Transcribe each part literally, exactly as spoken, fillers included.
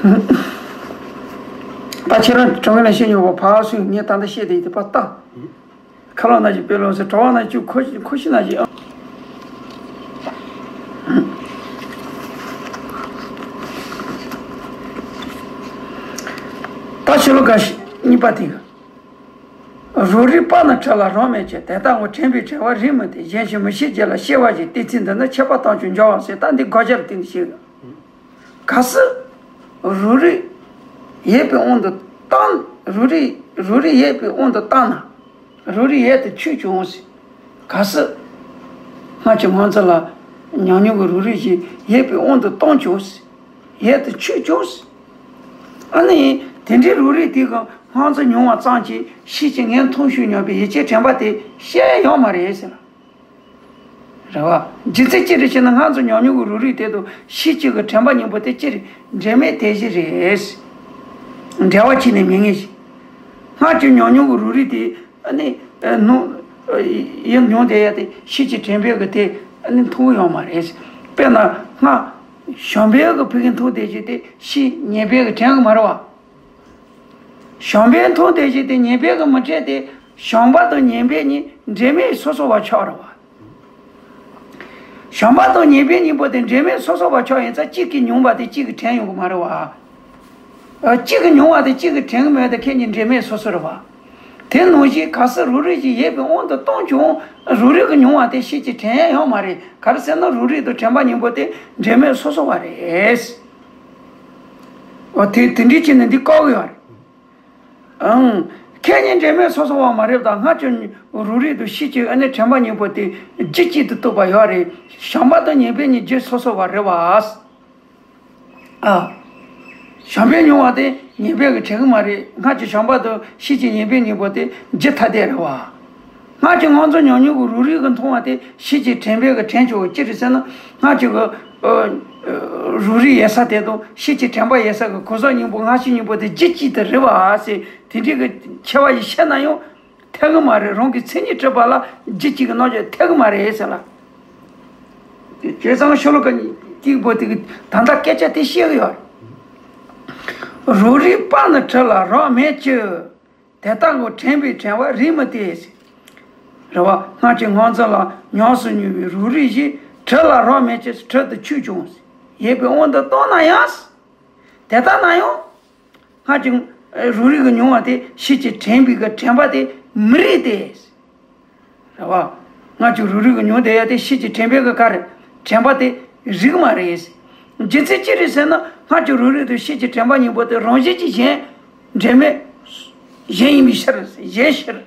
ད་ཁྱེད་རང་དྲང་ངེས་ལ་བཤད་མྱོང་བ་ཕར་སོང་ངས་ད་ལྟ་བཤད་དེ་ཡིན་དེ་ཕར་ལྟ། ཁ་ལོ་ན་ཅིག་དཔེ་ལོ་ཟེར་གྲོ་བ་ན་ཅིག་ཁོ་ཤི་ཁོ་ཤི་ན་ཅིག་ཨ། ད་ཤོ་ལོ་ཀ་གཉིས་པ་དེ་ག་རོ་རིག་པ་ནི་དྲི་ལ་རང་མེད་ཅེས། དེ་ལྟ་ངོ་། དྲན་པའི་དྲན་པ་རིག་མི་སྟེ། གཞན་ཞིག་མི་ཤེས་རྒྱུད་ལ་སྐྱེ་བ་ཞིག། དེ་ཚེ་འདི་ནི་ཁྱད་པར་དམ་ཆོས་འབྱུང་བ་ཟེར། ད་འདི་དགག་བྱ་རུ་བསྟན་ཏེ་བཤད། གལ་སྲིད་རོ་རིག་ཡོད་པའི་དབང་དུ་བཏང་། རོ་རིག་རོ་རིག་ཡོད་པའི་དབང་དུ་བཏང་ན། རོ་རིག་ཡོད་དུ་ཆུད་ཀྱང་ཟེར། གལ་སྲིད་སྔར་གྱི་སྔོན་ཚེ་ལ་ཉམས་མྱོང་གི་རོ་རིག་ཅིག་ཡོད་པའི་དབང་དུ་བཏང་ཀྱང་ཟེར། ཡོད་དུ་ཆུད་ཀྱང་ཟེར། ཨ་ནི་དེ་འདྲའི་རོ་རིག་དེ་གི་སྔོན་ཚེ་མྱོང་བ་ཙམ་གྱིས་ཕྱིས་ཀྱི་ངས་མཐོང་ཤེས་མྱོང་པའི་ཡིད་ཀྱི་དྲན་པ་དེ་ཤེས་ཡོད་མ་རེད་ཟེར། རེད་བ། རྒྱུ་མཚན་ཅི་རེད་ཅེ་ན། སྔར་ཚོ་ཉམས་མྱོང་གི་རོ་རིག་དེ་དང་ཕྱིས་ཀྱི་གི་དྲན་པ་གཉིས་པོ་དེ་ཅི་རེད། འབྲེལ་མེད་དེ་བཞིན་རེད། འབྲེལ་བ་གཅིག་ནས་མེད་ངེས་ཤིང་། སྔར་གྱི་ཉམས་མྱོང་གི་རོ་རིག་དེ་ཨ་ནི་ནོ་ཡིན་མྱོང་དེ་ཡ་དེ་ཕྱིས་ཀྱི་དྲན་པའི་གི་དེ་ཨ་ནི་མཐོང་གི་ཡོད་མ་རེད། དཔེར་ན་སྔར་བྱམས་པའི་གི་ཕ་གི་མཐོང་དེ་བཞིན་དེ་ཕྱིས་ཉེས་པའི་གི་དྲན་གི་མ་རེད་བ། བྱམས་པའི་མཐོང་དེ་བཞིན་དེ་ཉེས་པའི་གི་མི་དྲན་དེ། བྱམས་པ་དང་ཉེས་པའི་གཉིས་འབྲེལ་མེད་སོ་སོ་བ་ཆགས་རེད་བ། བྱམས་པ་དང་ཉེས་པའི་གཉིས་པོ་དེ་འབྲེལ་མེད་སོ་སོ་བ་ཆགས་ཡིན་ཙང་གཅིག་གིས་མྱོང་བ་དེ་གཅིག་གིས་དྲན་ཡོང་གི་མ་རེད་བ། ཨ། གཅིག་གིས་མྱོང་བ་དེ་གཅིག་གིས་དྲན་གི་མེད་དེ་ཁྱེད་གཉིས་འབྲེལ་མེད་སོ་སོ་རེད་བ། དེ་ནང་བཞིན་གལ་སྲིད་རོ་རིག་ཅིག་ཡོད་པའི་དབང་དུ་བཏང་ཀྱང་རོ་རིག་གིས་མྱོང་བ་དེ་ཕྱིས་ཀྱི་དྲན་ཡ་ཡོད་མ་རེད། ག་རེ་ཟེར་ན་རོ་རིག་དང་དྲན་པ་གཉིས་པོ་དེ་འབྲེལ་མེད་སོ་སོ་བ་རེད། འོ་དེ་དེ་འདྲའི་ཕྱིར་ནི་འདི་བཀག་གི་ཡོད་རེད། ཨང་། ཁྱེད་གཉིས་འབྲེལ་མེད་སོ་སོ་བ་མ་རེད་དང་། སྔར་གྱི་རོ་རིག་དང་ཕྱིས་ཀྱི་ཨ་ནི་དྲན་པ་གཉིས་པོ་དེ་རྒྱུད་གཅིག་ཏུ་གཏོགས་པ་ཡོད་རེད། བྱམས་པ་དང་ཉེས་པའི་གཉིས་རྒྱུད་སོ་སོ་བ་རེད་བ། ཨ། བྱམས་པས་མྱོང་བ་དེ་ཉེས་པའི་གི་དྲན་གི་མ་རེད། སྔར་གྱི་བྱམས་པ་དང་ཕྱིས་ཀྱི་ཉེས་པའི་གཉིས་པོ་དེ་རྒྱུད་ཐ་དད་རེད་བ། སྔར་གྱི་སྔོན་ཚེ་ཉམས་མྱོང་གི་རོ་རིག་གིས་མཐོང་བ་དེ་ཕྱིས་ཀྱི་དྲན་པའི་གི་དྲན་ཆོག་གི་ཅི་རེད་ཟེར་ན། སྔར་གྱི་གི་ཨ་ཨ་རོ་རིག་ཡོད་ས་དེ་དང་ཕྱིས་ཀྱི་དྲན་པ་ཡོད་ས་གི་གོ་ས་གཉིས་པོ་སྔ་ཕྱི་གཉིས་པོ་དེ་རྒྱུད་གཅིག་ཏུ་རེད་བ་ཟེར། དེ་འདྲའི་གི་ཁྱད་པར་ཞིག་ཤེས་ན་ཡང་འཐད་གི་མ་རེད། རང་གི་མཚན་ཉིད་གྲུབ་པ་ལ་རྒྱུད་གཅིག་གི་རྣམ་གཞག་འཐད་གི་མ་རེད་ཟེར་ལ། བྱས་ཙང་ཤོ་ལོ་ཀ་གཅིག་པོ་དེ་གི་ད་ལྟ་སྐད་ཆ་དེ་བཤད་གི་ཡོད་རེད། རོ་རིག་པ་ནི་དྲི་ལ་རག་མེད་ཀྱི། དེ་ལྟ་ངོ་། དྲན་པའི་དྲན་པ་རིག་མི་སྟེ། རེད་བ། སྔར་གྱི་སྔོན་ཚེ་ལ་མྱོང་སུ་མྱོང་བའི་རོ་རིག་བཞིན་དྲི་ལ་རག་མེད་ཀྱི། དྲི་དུ་ཆུད་ཀྱང་ཡོད་པའི་དབང་དུ་བཏང་ན་ཡང་། དེ་ལྟ་ན་ཡང་། སྔར་གྱི་རོ་རིག་གི་མྱོང་བ་དེ་ཕྱིས་ཀྱི་དྲན་པའི་གི་དྲན་པ་དེ་མི་རིག་སྟེ། རེད་བ། སྔར་གྱི་རོ་རིག་གི་མྱོང་དེ་ཡ་དེ་ཕྱིས་ཀྱི་དྲན་པའི་གི་ག་རེ་དྲན་པ་དེ་རིག་མ་རེད། རྒྱུ་མཚན་ཅི་རེད་ཟེར་ན། སྔར་གྱི་རོ་རིག་དང་ཕྱིས་ཀྱི་དྲན་པ་གཉིས་པོ་དེ་རང་བཞིན་གྱིས་གཞན། འབྲེལ་མེད་གཞན་ཡིན་པའི་ཕྱིར། གཞན་ཕྱིར།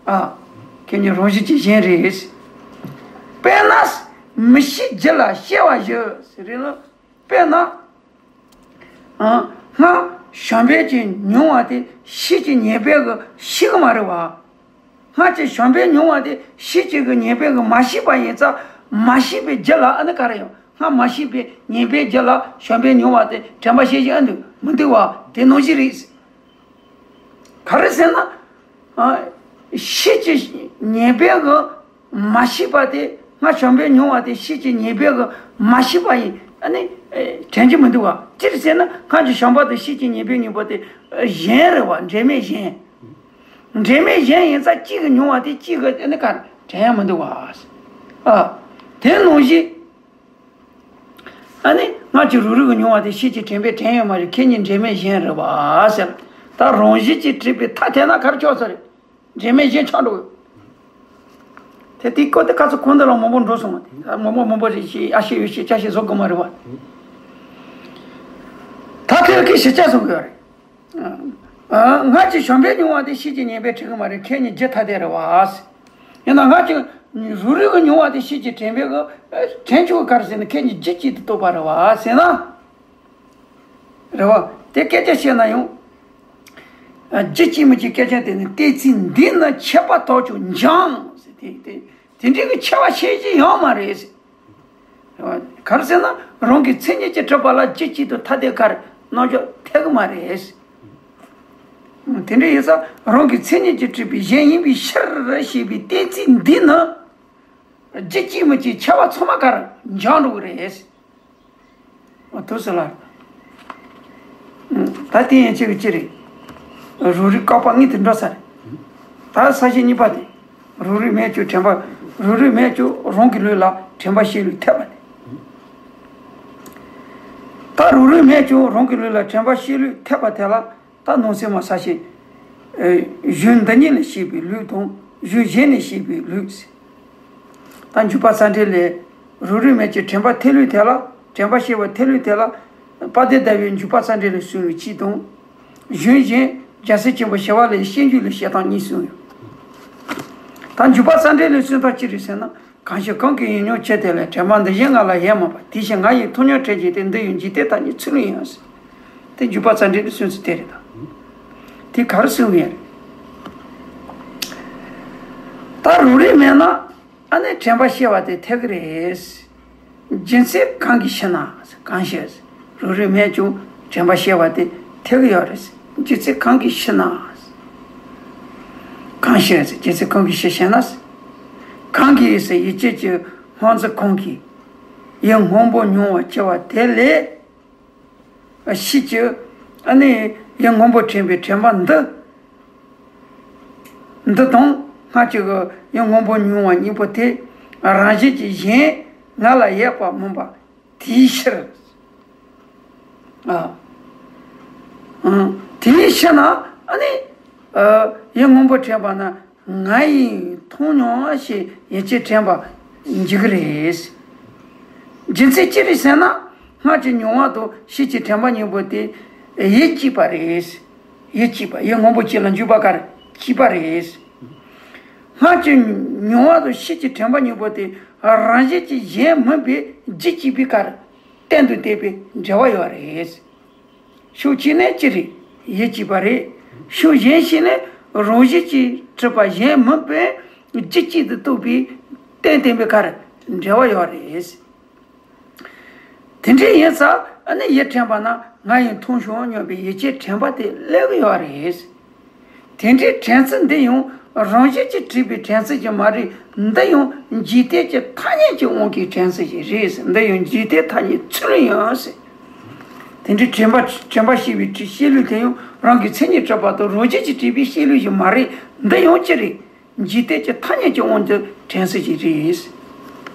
ཨ། ཁྱེད་གཉིས་རང་བཞིན་གྱིས་གཞན་རེད། དཔེར་ན་མི་ཤེས་རྒྱུད་ལ་སྐྱེ་བ་བཞི་ཟེར་རེད་ལ། དཔེར་ན། ཨ། སྔར་བྱམས་པས་ཀྱི་མྱོང་བ་དེ་ཕྱིས་ཀྱི་ཉེས་པས་གི་ཤེས་གི་མ་རེད་བ། སྔར་གྱི་བྱམས་པས་མྱོང་བ་དེ་ཕྱིས་ཀྱི་གི་ཉེས་པས་གི་མ་ཤེས་པ་ཡིན་ཙང་། མ་ཤེས་པའི་རྒྱུད་ལ་ཨ་ནི་ག་རེ་ཡོང་། སྔར་མ་ཤེས་པའི་ཉེས་པའི་རྒྱུད་ལ་བྱམས་པས་མྱོང་བ་དེ་དྲན་པ་བྱེད་བཞིན་ཨ་འདུག་མི་འདུག་བ། དེ་ནང་བཞིན་རེད། ག་རེ་ཟེར་ན། ཨ། ཕྱིས་ཀྱི་ཉེས་པས་གི་མ་ཤེས་པ་དེ། སྔར་བྱམས་པས་མྱོང་བ་དེ་ཕྱིས་ཀྱི་ཉེས་པས་གི་མ་ཤེས་པ་ཡིན། ཨ་ནི་དྲན་གྱི་མི་འདུག་བ། ཅི་རེད་ཟེར་ན། སྔར་གྱི་བྱམས་པ་དང་ཕྱིས་ཀྱི་ཉེས་པའི་གཉིས་པོ་དེ་གཞན་རེད་བ། འབྲེལ་མེད་གཞན། འབྲེལ་མེད་གཞན་ཡིན་ཙང་གཅིག་གི་མྱོང་བ་དེ་གཅིག་གི་ཨ་ནི་ག་དྲན་ཡ་མི་འདུག་བ། ཨ། དེ་ནང་བཞིན། ཨ་ནི་སྔར་གྱི་རོ་རིག་གི་མྱོང་བ་དེ་ཕྱིས་ཀྱི་དྲན་པས་དྲན་ཡོད་མ་རེད། ཁྱེད་གཉིས་འབྲེལ་མེད་གཞན་རེད་བ་ཟེར། ད་རང་བཞིན་གྱིས་གྲུབ་པའི་ཐ་དད་ན་ག་རེ་ཆགས་ས་རེད། འབྲེལ་མེད་གཞན་ཆགས་འགྲོ་གི། དེ་དེའི་སྐོར་དེ་ཁ་ཚོ་གོང་དེ་ལ་མང་པོ་འགྲོ་སོང་བ། དེ་མང་པོ་མང་པོ་རེད། ཞེས་ཨ་ཤེས་ཡོད་ཤེས་ཅ་ཤེས་བཟོ་དགོས་མ་རེད་བ། ད་དེ་གི་ཞིབ་ཆ་བཟོ་དགོས་རེད། ཨ། སྔར་གྱི་བྱམས་པས་མྱོང་བ་དེ་ཕྱིས་ཀྱི་ཉེས་པས་དྲན་གི་མ་རེད། ཁྱེད་གཉིས་རྒྱུད་ཐ་དད་རེད་བ། ཡིན་ན་སྔར་གྱི་རོ་རིག་གི་མྱོང་བ་དེ་ཕྱིས་ཀྱི་དྲན་པས་གི་དྲན་ཆོག་གི་ག་རེ་ཟེར་ན། ཁྱེད་གཉིས་རྒྱུད་གཅིག་ཏུ་གཏོགས་པ་རེད་བ་ཟེར་ན། རེད་བ། དེ་སྐད་ཆ་བཤད་ན་ཡང་། རྒྱུད་གཅིག་མིན་གྱི་སྐད་ཆ་དེ་ནི། གཏན་ཚིགས་འདི་ནི་ཁྱད་པར་དམ་ཆོས་འབྱུང་ཟེར། དེ་དེ་དེ་འདྲའི་གི་ཁྱད་པར་ཤེས་ཀྱི་ཡོད་མ་རེད་ཟེར། ག་རེ་ཟེར་ན། རང་གི་མཚན་ཉིད་ཀྱིས་གྲུབ་པ་ལ་རྒྱུད་གཅིག་ཏུ་ཐ་དད་ག་རེ་རྣམ་འཇོག་འཐད་གི་མ་རེད། དེ་འདྲ་ཡིན་ཙང་རང་གི་མཚན་ཉིད་ཀྱིས་གྲུབ་པའི་གཞན་ཡིན་པའི་ཕྱིར་ཞེས་པའི་གཏན་ཚིགས་འདིས་ནི། རྒྱུད་གཅིག་མིན་གྱི་ཁྱད་པར་ཚང་མ་ག་རེ་འབྱུང་འགྲོ་གི་རེད། འོ་ཐུགས་སུ་ལ། ད་དེ་ཡན་ཆད་ཀྱི་ཅི་རེད། རོ་རིག་བཀག་པ་དངོས་དེ་འགྲོ་ས་རེད། ད་ས་བཅད་གཉིས་པ་དེ། རོ་རིག་མེད་ཀྱང་དྲན་པ། རོ་རིག་མེད་ཀྱང་རང་གི་ལུས་ལ་དྲན་པ་བཤད་ལུགས་འཐད་པ་དེ། ད་རོ་རིག་མེད་ཀྱང་རང་གི་ལུས་ལ་དྲན་པ་བཤད་ལུགས་འཐད་པ་དེ་ལ། ད་ནང་གསེས་མ་ས་བཅད། ཨེ། གཞུང་འདི་ཉིད་ལས་བཤད་པའི་ལུགས་དང་གཞུང་གཞན་ནས་བཤད་པའི་ལུགས། ད་འཇུག་པ་རྩ་འགྲེལ་ལས། རོ་རིག་མེད་ཀྱི་དྲན་པ་ཐེག་ལུགས་དེ་ལ། དྲན་པ་བཤད་པ་ཐེག་ལུགས་དེ་ལ། དཔལ་ལྡན་ཟླ་བས་འཇུག་པ་རྩ་འགྲེལ་ལས་གསུངས་ལུགས་གཅིག་དང་། གཞུང་གཞན་རྒྱལ་སྲས་ཆེན་པོ་ཞི་བ་ལྷའི་བཤད་འཇུག་ལས་བཤད་སྟངས་གཉིས་གསུངས་ཡོད། ད་འཇུག་པ་རྩ་འགྲེལ་ལས་གསུངས་སྟངས་ཅི་རེད་ཟེར་ན། གང་ཞིག་གང་གིས་ཡུལ་མྱོང་ཆོས་དེ་ལ། དྲན་པ་འདི་བཞིན་ང་ལ་ཡལ་མིན་པ། དེ་བཞིན་ང་ཡི་མཐོང་མྱོང་དྲན་བྱེད་དེ། འདི་ཡང་འཇིག་རྟེན་ཐ་སྙད་ཚུལ་ཡིན་ཟེར། དེ་འཇུག་པ་རྩ་འགྲེལ་གྱི་གསུང་ཚུལ་དེ་རེད་ད། དེ་ག་རེ་གསུང་གི་ཡོད་རེད། ད་རོ་རིག་མེད་ན་ཨ་ནི་དྲན་པ་བཤད་པ་དེ་ཐེག་གི་རེད། རྒྱུ་མཚན་གང་གིས་ཤེ་ན། གང་ཤེས། རོ་རིག་མེད་ཀྱང་དྲན་པ་བཤད་པ་དེ་ཐེག་གི་ཡོད་རེད། རྒྱུ་མཚན་གང་གིས་ཤེ་ན། གང་ཤེས། རྒྱུ་མཚན་གང་གིས་ཤེས་ཤེ་ན། གང་གིས་ཟེར་ཡུལ་ཅན་གྱི་སྔོ་འཛིན་གང་གིས། ཡུལ་སྔོན་པོ་མྱོང་བར་བྱ་བ་དེ་ལས། ཕྱིས་ཀྱི་ཨ་ནི་ཡུལ་སྔོན་པོ་དྲན་པའི་དྲན་པ་འདི། འདི་དང་སྔར་གྱི་ཡུལ་སྔོན་པོ་མྱོང་བ་གཉིས་པོ་དེ་རང་བཞིན་གྱིས་གཞན་ང་ལ་ཡལ་བ་མིན་པ་དེའི་ཕྱིར། ཨ། ཨང་། དེའི་ཕྱིར་ན་ཨ་ནི། ཨ། ཡུལ་སྔོན་པོ་དྲན་པ་ན། ང་ཡི་མཐོང་མྱོང་ཞེས་ཡིད་ཆེས་དྲན་པ་འཇིག་གི་རེད། རྒྱུ་མཚན་ཅི་རེད་ཟེར་ན། སྔར་གྱི་མྱོང་བ་དང་ཕྱིས་ཀྱི་དྲན་པ་གཉིས་པོ་དེ་ཡུལ་གཅིག་པ་རེད། ཡུལ་གཅིག་པ། ཡུལ་སྔོན་པོ་གཅིག་ལ་འཇུག་པ་ག་རེ་གཅིག་པ་རེད། སྔར་གྱི་མྱོང་བ་དང་ཕྱིས་ཀྱི་དྲན་པ་གཉིས་པོ་དེ་རང་བཞིན་གྱིས་གཞན་མིན་པའི་རྒྱུ་གཅིག་པའི་ཁར་གཏན་དུ་བལྟས་པའི་འབྲེལ་བ་ཡོད་རེད། ཕྱོགས་གཅིག་ནས་ཅི་རེད། ཡུལ་གཅིག་པ་རེད། ཕྱོགས་གཞན་ཞིག་ནས་རང་བཞིན་གྱིས་གྲུབ་པ་གཞན་མིན་པའི་རྒྱུ་གཅིག་ཏུ་རྟོགས་པའི་རྟེན་བརྟེན་པའི་ཁར་འབྲེལ་བ་ཡོད་རེད། དེ་འདྲ་ཡིན་ཙང་ཨ་ནི་ཡུལ་དྲན་པ་ན་ང་ཡི་མཐོང་བྱུང་སྙམ་པའི་ཡིད་ཆེས་དྲན་པ་དེ་སླེབས་ཀྱི་ཡོད་རེད། དེ་འདྲའི་དྲན་ཚུལ་འདི་ཡང་རང་བཞིན་གྱིས་གྲུབ་པའི་དྲན་ཚུལ་ཞིག་མ་རེད། འདི་ཡང་འཇིག་རྟེན་གྱི་ཐ་སྙད་ཀྱི་དབང་གིས་དྲན་ཚུལ་ཞིག་རེད། འདི་ཡང་འཇིག་རྟེན་ཐ་སྙད་ཚུལ་ཡིན་ཟེར། དེ་འདྲའི་དྲན་པ་དྲན་པ་ཞེས་པའི་བཤད་ལུགས་དེ་ཡང་རང་གི་མཚན་ཉིད་གྲུབ་པ་དང་རང་བཞིན་གྱིས་གྲུབ་པའི་བཤད་ལུགས་ཤིག་མ་རེད། འདི་ཡང་ཅི་རེད། འཇིག་རྟེན་གྱི་ཐ་སྙད་ཀྱི་དབང་གིས་དྲན་ཚུལ་ཞིག་རེད།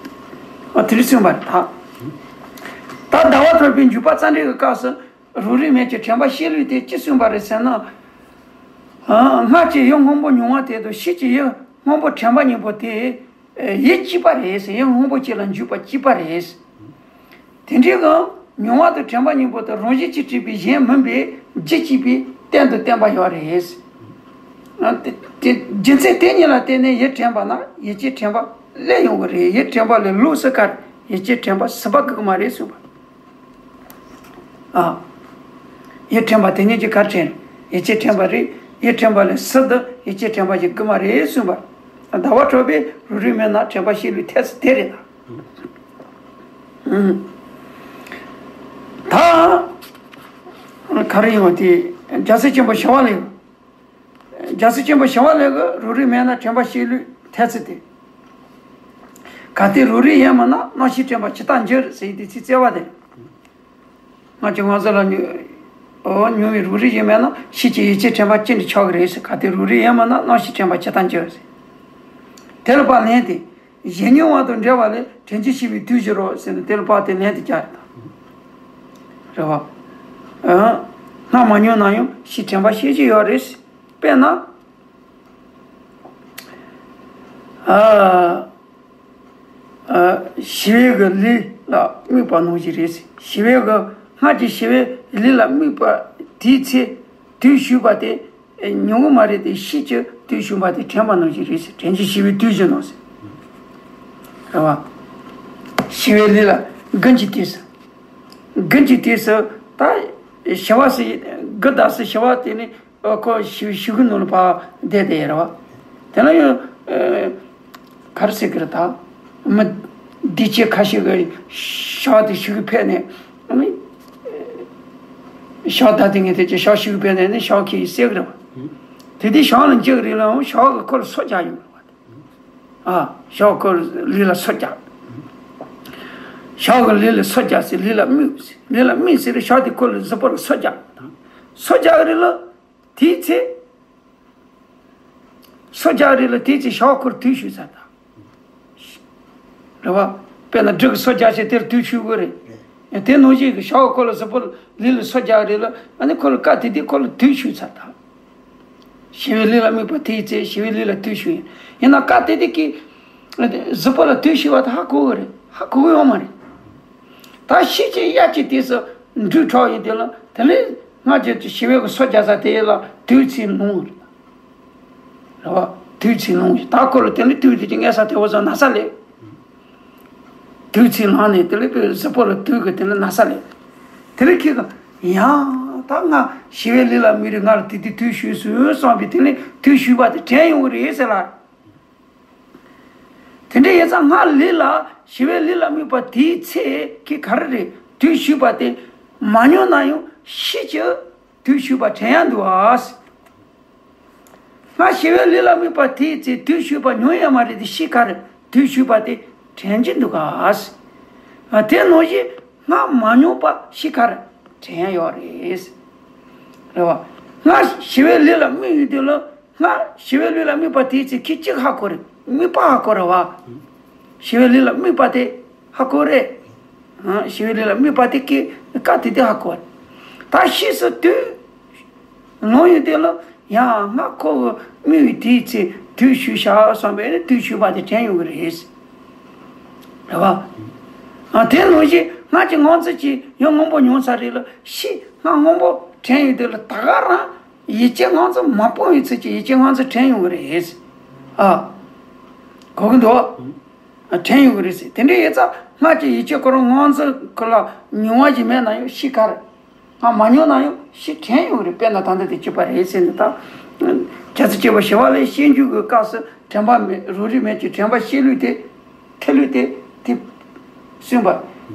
ཨ། དེ་འདྲ་གསུངས་པ་རེད་ད། ད་ཟླ་བ་གྲགས་པའི་འཇུག་པ་རྩ་འགྲེལ་གྱི་སྐབས་སུ་རོ་རིག་མེད་ཀྱི་དྲན་པ་བཤད་ལུགས་དེ་ཅི་གསུངས་པ་རེད་ཟེར་ན། ཨ། སྔར་གྱི་ཡུལ་སྔོན་པོ་མྱོང་བ་དེ་དང་ཕྱིས་ཀྱི་ཡུལ་སྔོན་པོ་དྲན་པ་གཉིས་པོ་དེ་ཡུལ་གཅིག་པ་རེད་ཟེར། ཡུལ་སྔོན་པོ་གཅིག་ལ་འཇུག་པ་གཅིག་པ་རེད། དེ་འདྲའི་གང་མྱོང་བ་དང་དྲན་པ་གཉིས་པོ་དེ་རང་བཞིན་གྱིས་གྲུབ་པའི་གཞན་མིན་པའི་རྒྱུ་གཅིག་པའི་སྟེང་དུ་བསྟན་པ་ཡོད་རེད། ཨ། དེ་དེ་རྒྱུ་མཚན་དེ་གཉིས་ལ་བརྟེན་ནས་ཡུལ་དྲན་པ་ན་ཡིད་ཆེས་དྲན་པ་སླེབས་ཡོང་གི་རེད། ཡུལ་དྲན་པ་ལས་ལོགས་སུ་ག་རེ་ཡིད་ཆེས་དྲན་པ་ཟིན་པ་དགོས་ཀྱི་མ་རེད་གསུངས་པ། ཨ། ཡུལ་དྲན་པ་དེ་ཉིད་ཀྱིས་ག་རེ་དྲན། ཡིད་ཆེས་དྲན་པ་རེད། ཡུལ་དྲན་པ་ལས་ཟིན་དུ་ཡིད་ཆེས་དྲན་པ་ཞིག་དགོས་མ་རེད་གསུངས་པ། ཟླ་བ་གྲགས་པས་རོ་རིག་མེད་ན་དྲན་པ་བཤད་ལུགས་འཐད་ཚུལ་དེ་རེད་ད། ཨང་། ད་ག་རེ་ཡིན་པ་དེ། རྒྱལ་སྲས་ཆེན་པོ་ཞི་བ་ལྷས། རྒྱལ་སྲས་ཆེན་པོ་ཞི་བ་ལྷས་ཀྱིས་རོ་རིག་མེད་ན་དྲན་པ་བཤད་ལུགས་འཐད་ཚུལ་དེ། གལ་ཏེ་རོ་རིག་ཡོད་མིན་ན་རྣམ་ཤེས་དྲན་པ་ཇི་ལྟར་འགྱུར་ཟེར་ཡི་དེ་ཚིག་བཙལ་བ་དེ། སྔར་གྱི་ང་ཚོ་ལ་མྱོང་། ཨོ། མྱོང་བའི་རོ་རིག་ཡོད་མེད་ན་ཕྱིས་ཀྱི་ཡིད་ཆེས་དྲན་པ་ཅི་འདྲ་ཆགས་ཀྱི་རེད་ཟེར། གལ་ཏེ་རོ་རིག་ཡོད་མིན་ན་རྣམ་ཤེས་དྲན་པ་ཇི་ལྟར་འགྱུར་ཟེར། དེ་ལ་ཕར་ལན་དེ། གཞན་མྱོང་བ་དང་འབྲེལ་བ་ལས་དྲན་རྒྱུ་ཤེས་པའི་དུས་བཞིན་རོ་ཟེར་ནས་དེ་ལ་ཕར་དེ་ལན་དེ་རྒྱག་རེད་ད། རེད་བ། ཨ། སྔར་མ་མྱོང་ན་ཡང་ཕྱིས་དྲན་པ་ཤེས་ཀྱི་ཡོད་རེད། དཔེར་ན། ཨ། ཨ། ཞི་བའི་གི་ལུས་ལ་དམིགས་པ་ནང་བཞིན་རེད། ཞི་བའི་གི་སྔར་གྱི་ཞི་བའི་ལུས་ལ་དམིགས་པ་དེའི་ཚེ་དུས་ཞུགས་པ་དེ་མྱོང་གི་མ་རེད་དེ། ཕྱིས་ཀྱི་དུས་ཞུགས་པ་དེ་དྲན་པ་ནང་བཞིན་རེད། དྲན་རྒྱུ་ཤེས་པའི་དུས་བཞིན་ནོ་ཟེར། རེད་བ། ཞི་བའི་ལུས་ལ་དགུན་གྱི་དུས་སུ། དགུན་གྱི་དུས་སུ་ད་ཞི་བ་ཟེར། དགུན་དུས་སུ་ཞི་བ་དེ་ནི། ཨ། ཁོ་ཞི་བའི་གི་ནང་ལ་ཕར་བསྡད་དེ་ཡོད་རེད་བ། དེ་ལ་ཡང་། ཨ། ག་རེ་ཟེར་གི་རེད་ད། མི་སྡིག་ཅན་ཁ་ཤས་ཀྱིས་ཞག་དེ་ཞི་བའི་ཕེབས་ནས། ཨ་ནི། ཞག་ད་དེ་ངས་དེ་ཅི་ཞག་ཞི་བའི་ཕེབས་ནས་ནི་ཞག་ཁྱེར་བསད་གི་རེད་བ། དེ་དུས་ཞག་ལ་འཇིགས་རེད་ལ་ཞག་གི་ཁོ་ལ་སོ་རྒྱག་ཡོང་རེད་བ། ཨ། ཞག་ཁོ་ལུས་ལ་སོ་རྒྱག་ཞག་གི་ལུས་ལ་སོ་རྒྱག་ཟེར། ལུས་ལ་དམིགས་ཟེར། ལུས་ལ་དམིགས་ཟེར། ཞག་དེ་ཁོ་ལ་གཟུགས་པོ་ལ་སོ་རྒྱག་སོ་རྒྱག་རེད་ལ། དེའི་ཚེ། སོ་རྒྱག་རེད་ལ་དེའི་ཚེ་ཞག་ཁོར་དུས་ཞུས་ཚར་ད། རེད་བ། དཔེར་ན་འབྲུ་གི་སོ་རྒྱག་བྱས་དེར་དུས་ཞུ་དགོས་རེད། དེ་ནང་བཞིན་གྱི་ཞག་ཁོ་ལ་གཟུགས་པོ་ལུས་ལ་སོ་རྒྱག་རེད་ལ་ཨ་ནི་ཁོ་ལ་སྐབས་དེ་དུས་ཁོ་ལ་དུས་ཞུས་ཚར་ད། ཞི་བའི་ལུས་ལ་དམིགས་པ་དེའི་ཚེ་ཞི་བའི་ལུས་ལ་དུས་ཞུ་ཡིན། ཡིན་ན་སྐབས་དེ་དུས་ཀྱི་གཟུགས་པོ་ལ་དུས་ཞུ་བ་དེ་ཧ་གོ་གི་རེད། ཧ་གོ་གི་ཡོད་མ་རེད། ད་ཤི་ཅིག་ཡ་གཅིག་དུས་སུ་འགྲུལ་གྲགས་ཡིན་དེ་ལ་དེ་ལས་སྔ་རྗེས་ཀྱི་ཞི་བའི་གི་སོ་རྒྱག་ས་དེ་ལ་དུས་ཚོད་ལོངས་རེད། རེད་བ། དུས་ཚོད་ལོངས་ཡིན་ད་ཁོ་ལ་དེ་ལས་དུས་དེ་ཀྱི་ངལ་ས་དེ་བོ་ཟ་ན་ས་ལས། དུས་ཚོད་ལངས་ནས་དེ་ལས་པའི་གཟུགས་པོ་ལ་དུས་ཀྱི་དེ་ལས་ན་ས་ལས། དེ་ལས་ཁྱེད་ཀྱི་ཡང་ད་ང་ཞི་བའི་ལུས་ལ་དམིགས་རེད། ང་ལ་དེ་དུས་དུས་ཞུས་སུ་བསམ་པའི་དེ་ལས་དུས་ཞུས་པ་དེ་དྲན་ཡོང་གི་རེད་ཟེར་ལ། དེ་འདྲ་ཡིན་ཙང་སྔར་ལུས་ལ་ཞི་བའི་ལུས་ལ་དམིགས་པ་དེའི་ཚེ་གི་ག་རེ་རེད་དུས་ཞུས་པ་དེ་མ་མྱོང་ན་ཡང་ཤི་ཅི་དུས་ཞུས་པ་དྲན་ཡ་འདུག་ཨ། སྔར་ཞི་བའི་ལུས་ལ་དམིགས་པ་དེའི་ཚེ་དུས་ཞུས་པ་མྱོང་ཡོད་མ་རེད་དེ་ཤི་ཁར་དུས་ཞུས་པ་དེ་དྲན་གྱི་འདུག་ག། དེ་ནང་བཞིན་སྔར་མ་མྱོང་པ་ཤི་ཁར་དྲན་ཡོད་རེད། རེད་བ། སྔར་ཞི་བའི་ལུས་ལ་དམིགས་ཡོད་དུས་ལ་སྔར་ཞི་བའི་ལུས་ལ་དམིགས་པ་དེའི་ཚེ་ཁྱི་གཅིག་ཧ་གོ་རེད། དམིགས་པ་ཧ་གོ་རེད་བ། ཞི་བའི་ལུས་ལ་དམིགས་པ་དེ་ཧ་གོ་རེད། ཞི་བའི་ལུས་ལ་དམིགས་པ་དེ་ཀི་ཀ་དེ་དེ་ཧ་གོ་རེད། ད་ཤི་སོ་དུས། ནང་ཡོད་དེ་ལ་ཡང་སྔ་ཁོ་གི་དམིགས་ཡུལ་དེའི་ཚེ་དུས་ཞུས་བཞག་བསམ་པས་ནི་དུས་ཞུས་པ་དེ་དྲན་ཡོང་གི་རེད། རེད་བ། ཨ་དེ་ནང་བཞིན་སྔ་ཕྱི་སྔོན་ཚེ་གཅིག་ཡང་སྔོན་པོ་མྱོང་ཚར་རེད་ལ་ཤི་སྔ་སྔོན་པོ་དྲན་ཡོད་དེ་ལ་ད་ག་རང་ཡིད་ཆེས་སྔོན་ཚེ་མ་སྤོང་བའི་ཚེ་གཅིག་ཡིད་ཆེས་སྔོན་ཚེ་དྲན་ཡོང་གི་རེད། ཨ། གོ་གི་འདུག་དྲན་ཡོང་གི་རེད་ཟེར། དེ་འདྲའི་ཡོད་ཙང་སྔ་ཕྱི་ཡིད་ཆེས་ཁོ་རང་སྔོན་ཚེ་ཁོ་ལ་མྱོང་བ་ཞིག་མེད་ན་ཡང་ཤི་ཁར། ང་མ་མྱོང་ན་ཡང་ཤི་དྲན་ཡོང་རེད། དཔེར་ན་ད་ལྟ་དེ་གཅིག་པ་རེད་ཟེར་ནས་ད། རྒྱལ་སྲས་ཆེན་པོ་ཞི་བ་ལྷའི་སྤྱོད་འཇུག་གི་སྐབས་སུ་དྲན་པ་མེད་རང་རིག་མེད་ཀྱི་དྲན་པ་ཤེས་ལུགས་དེ། ཐེ་ལུགས་དེ་དེ། གསུངས་པ།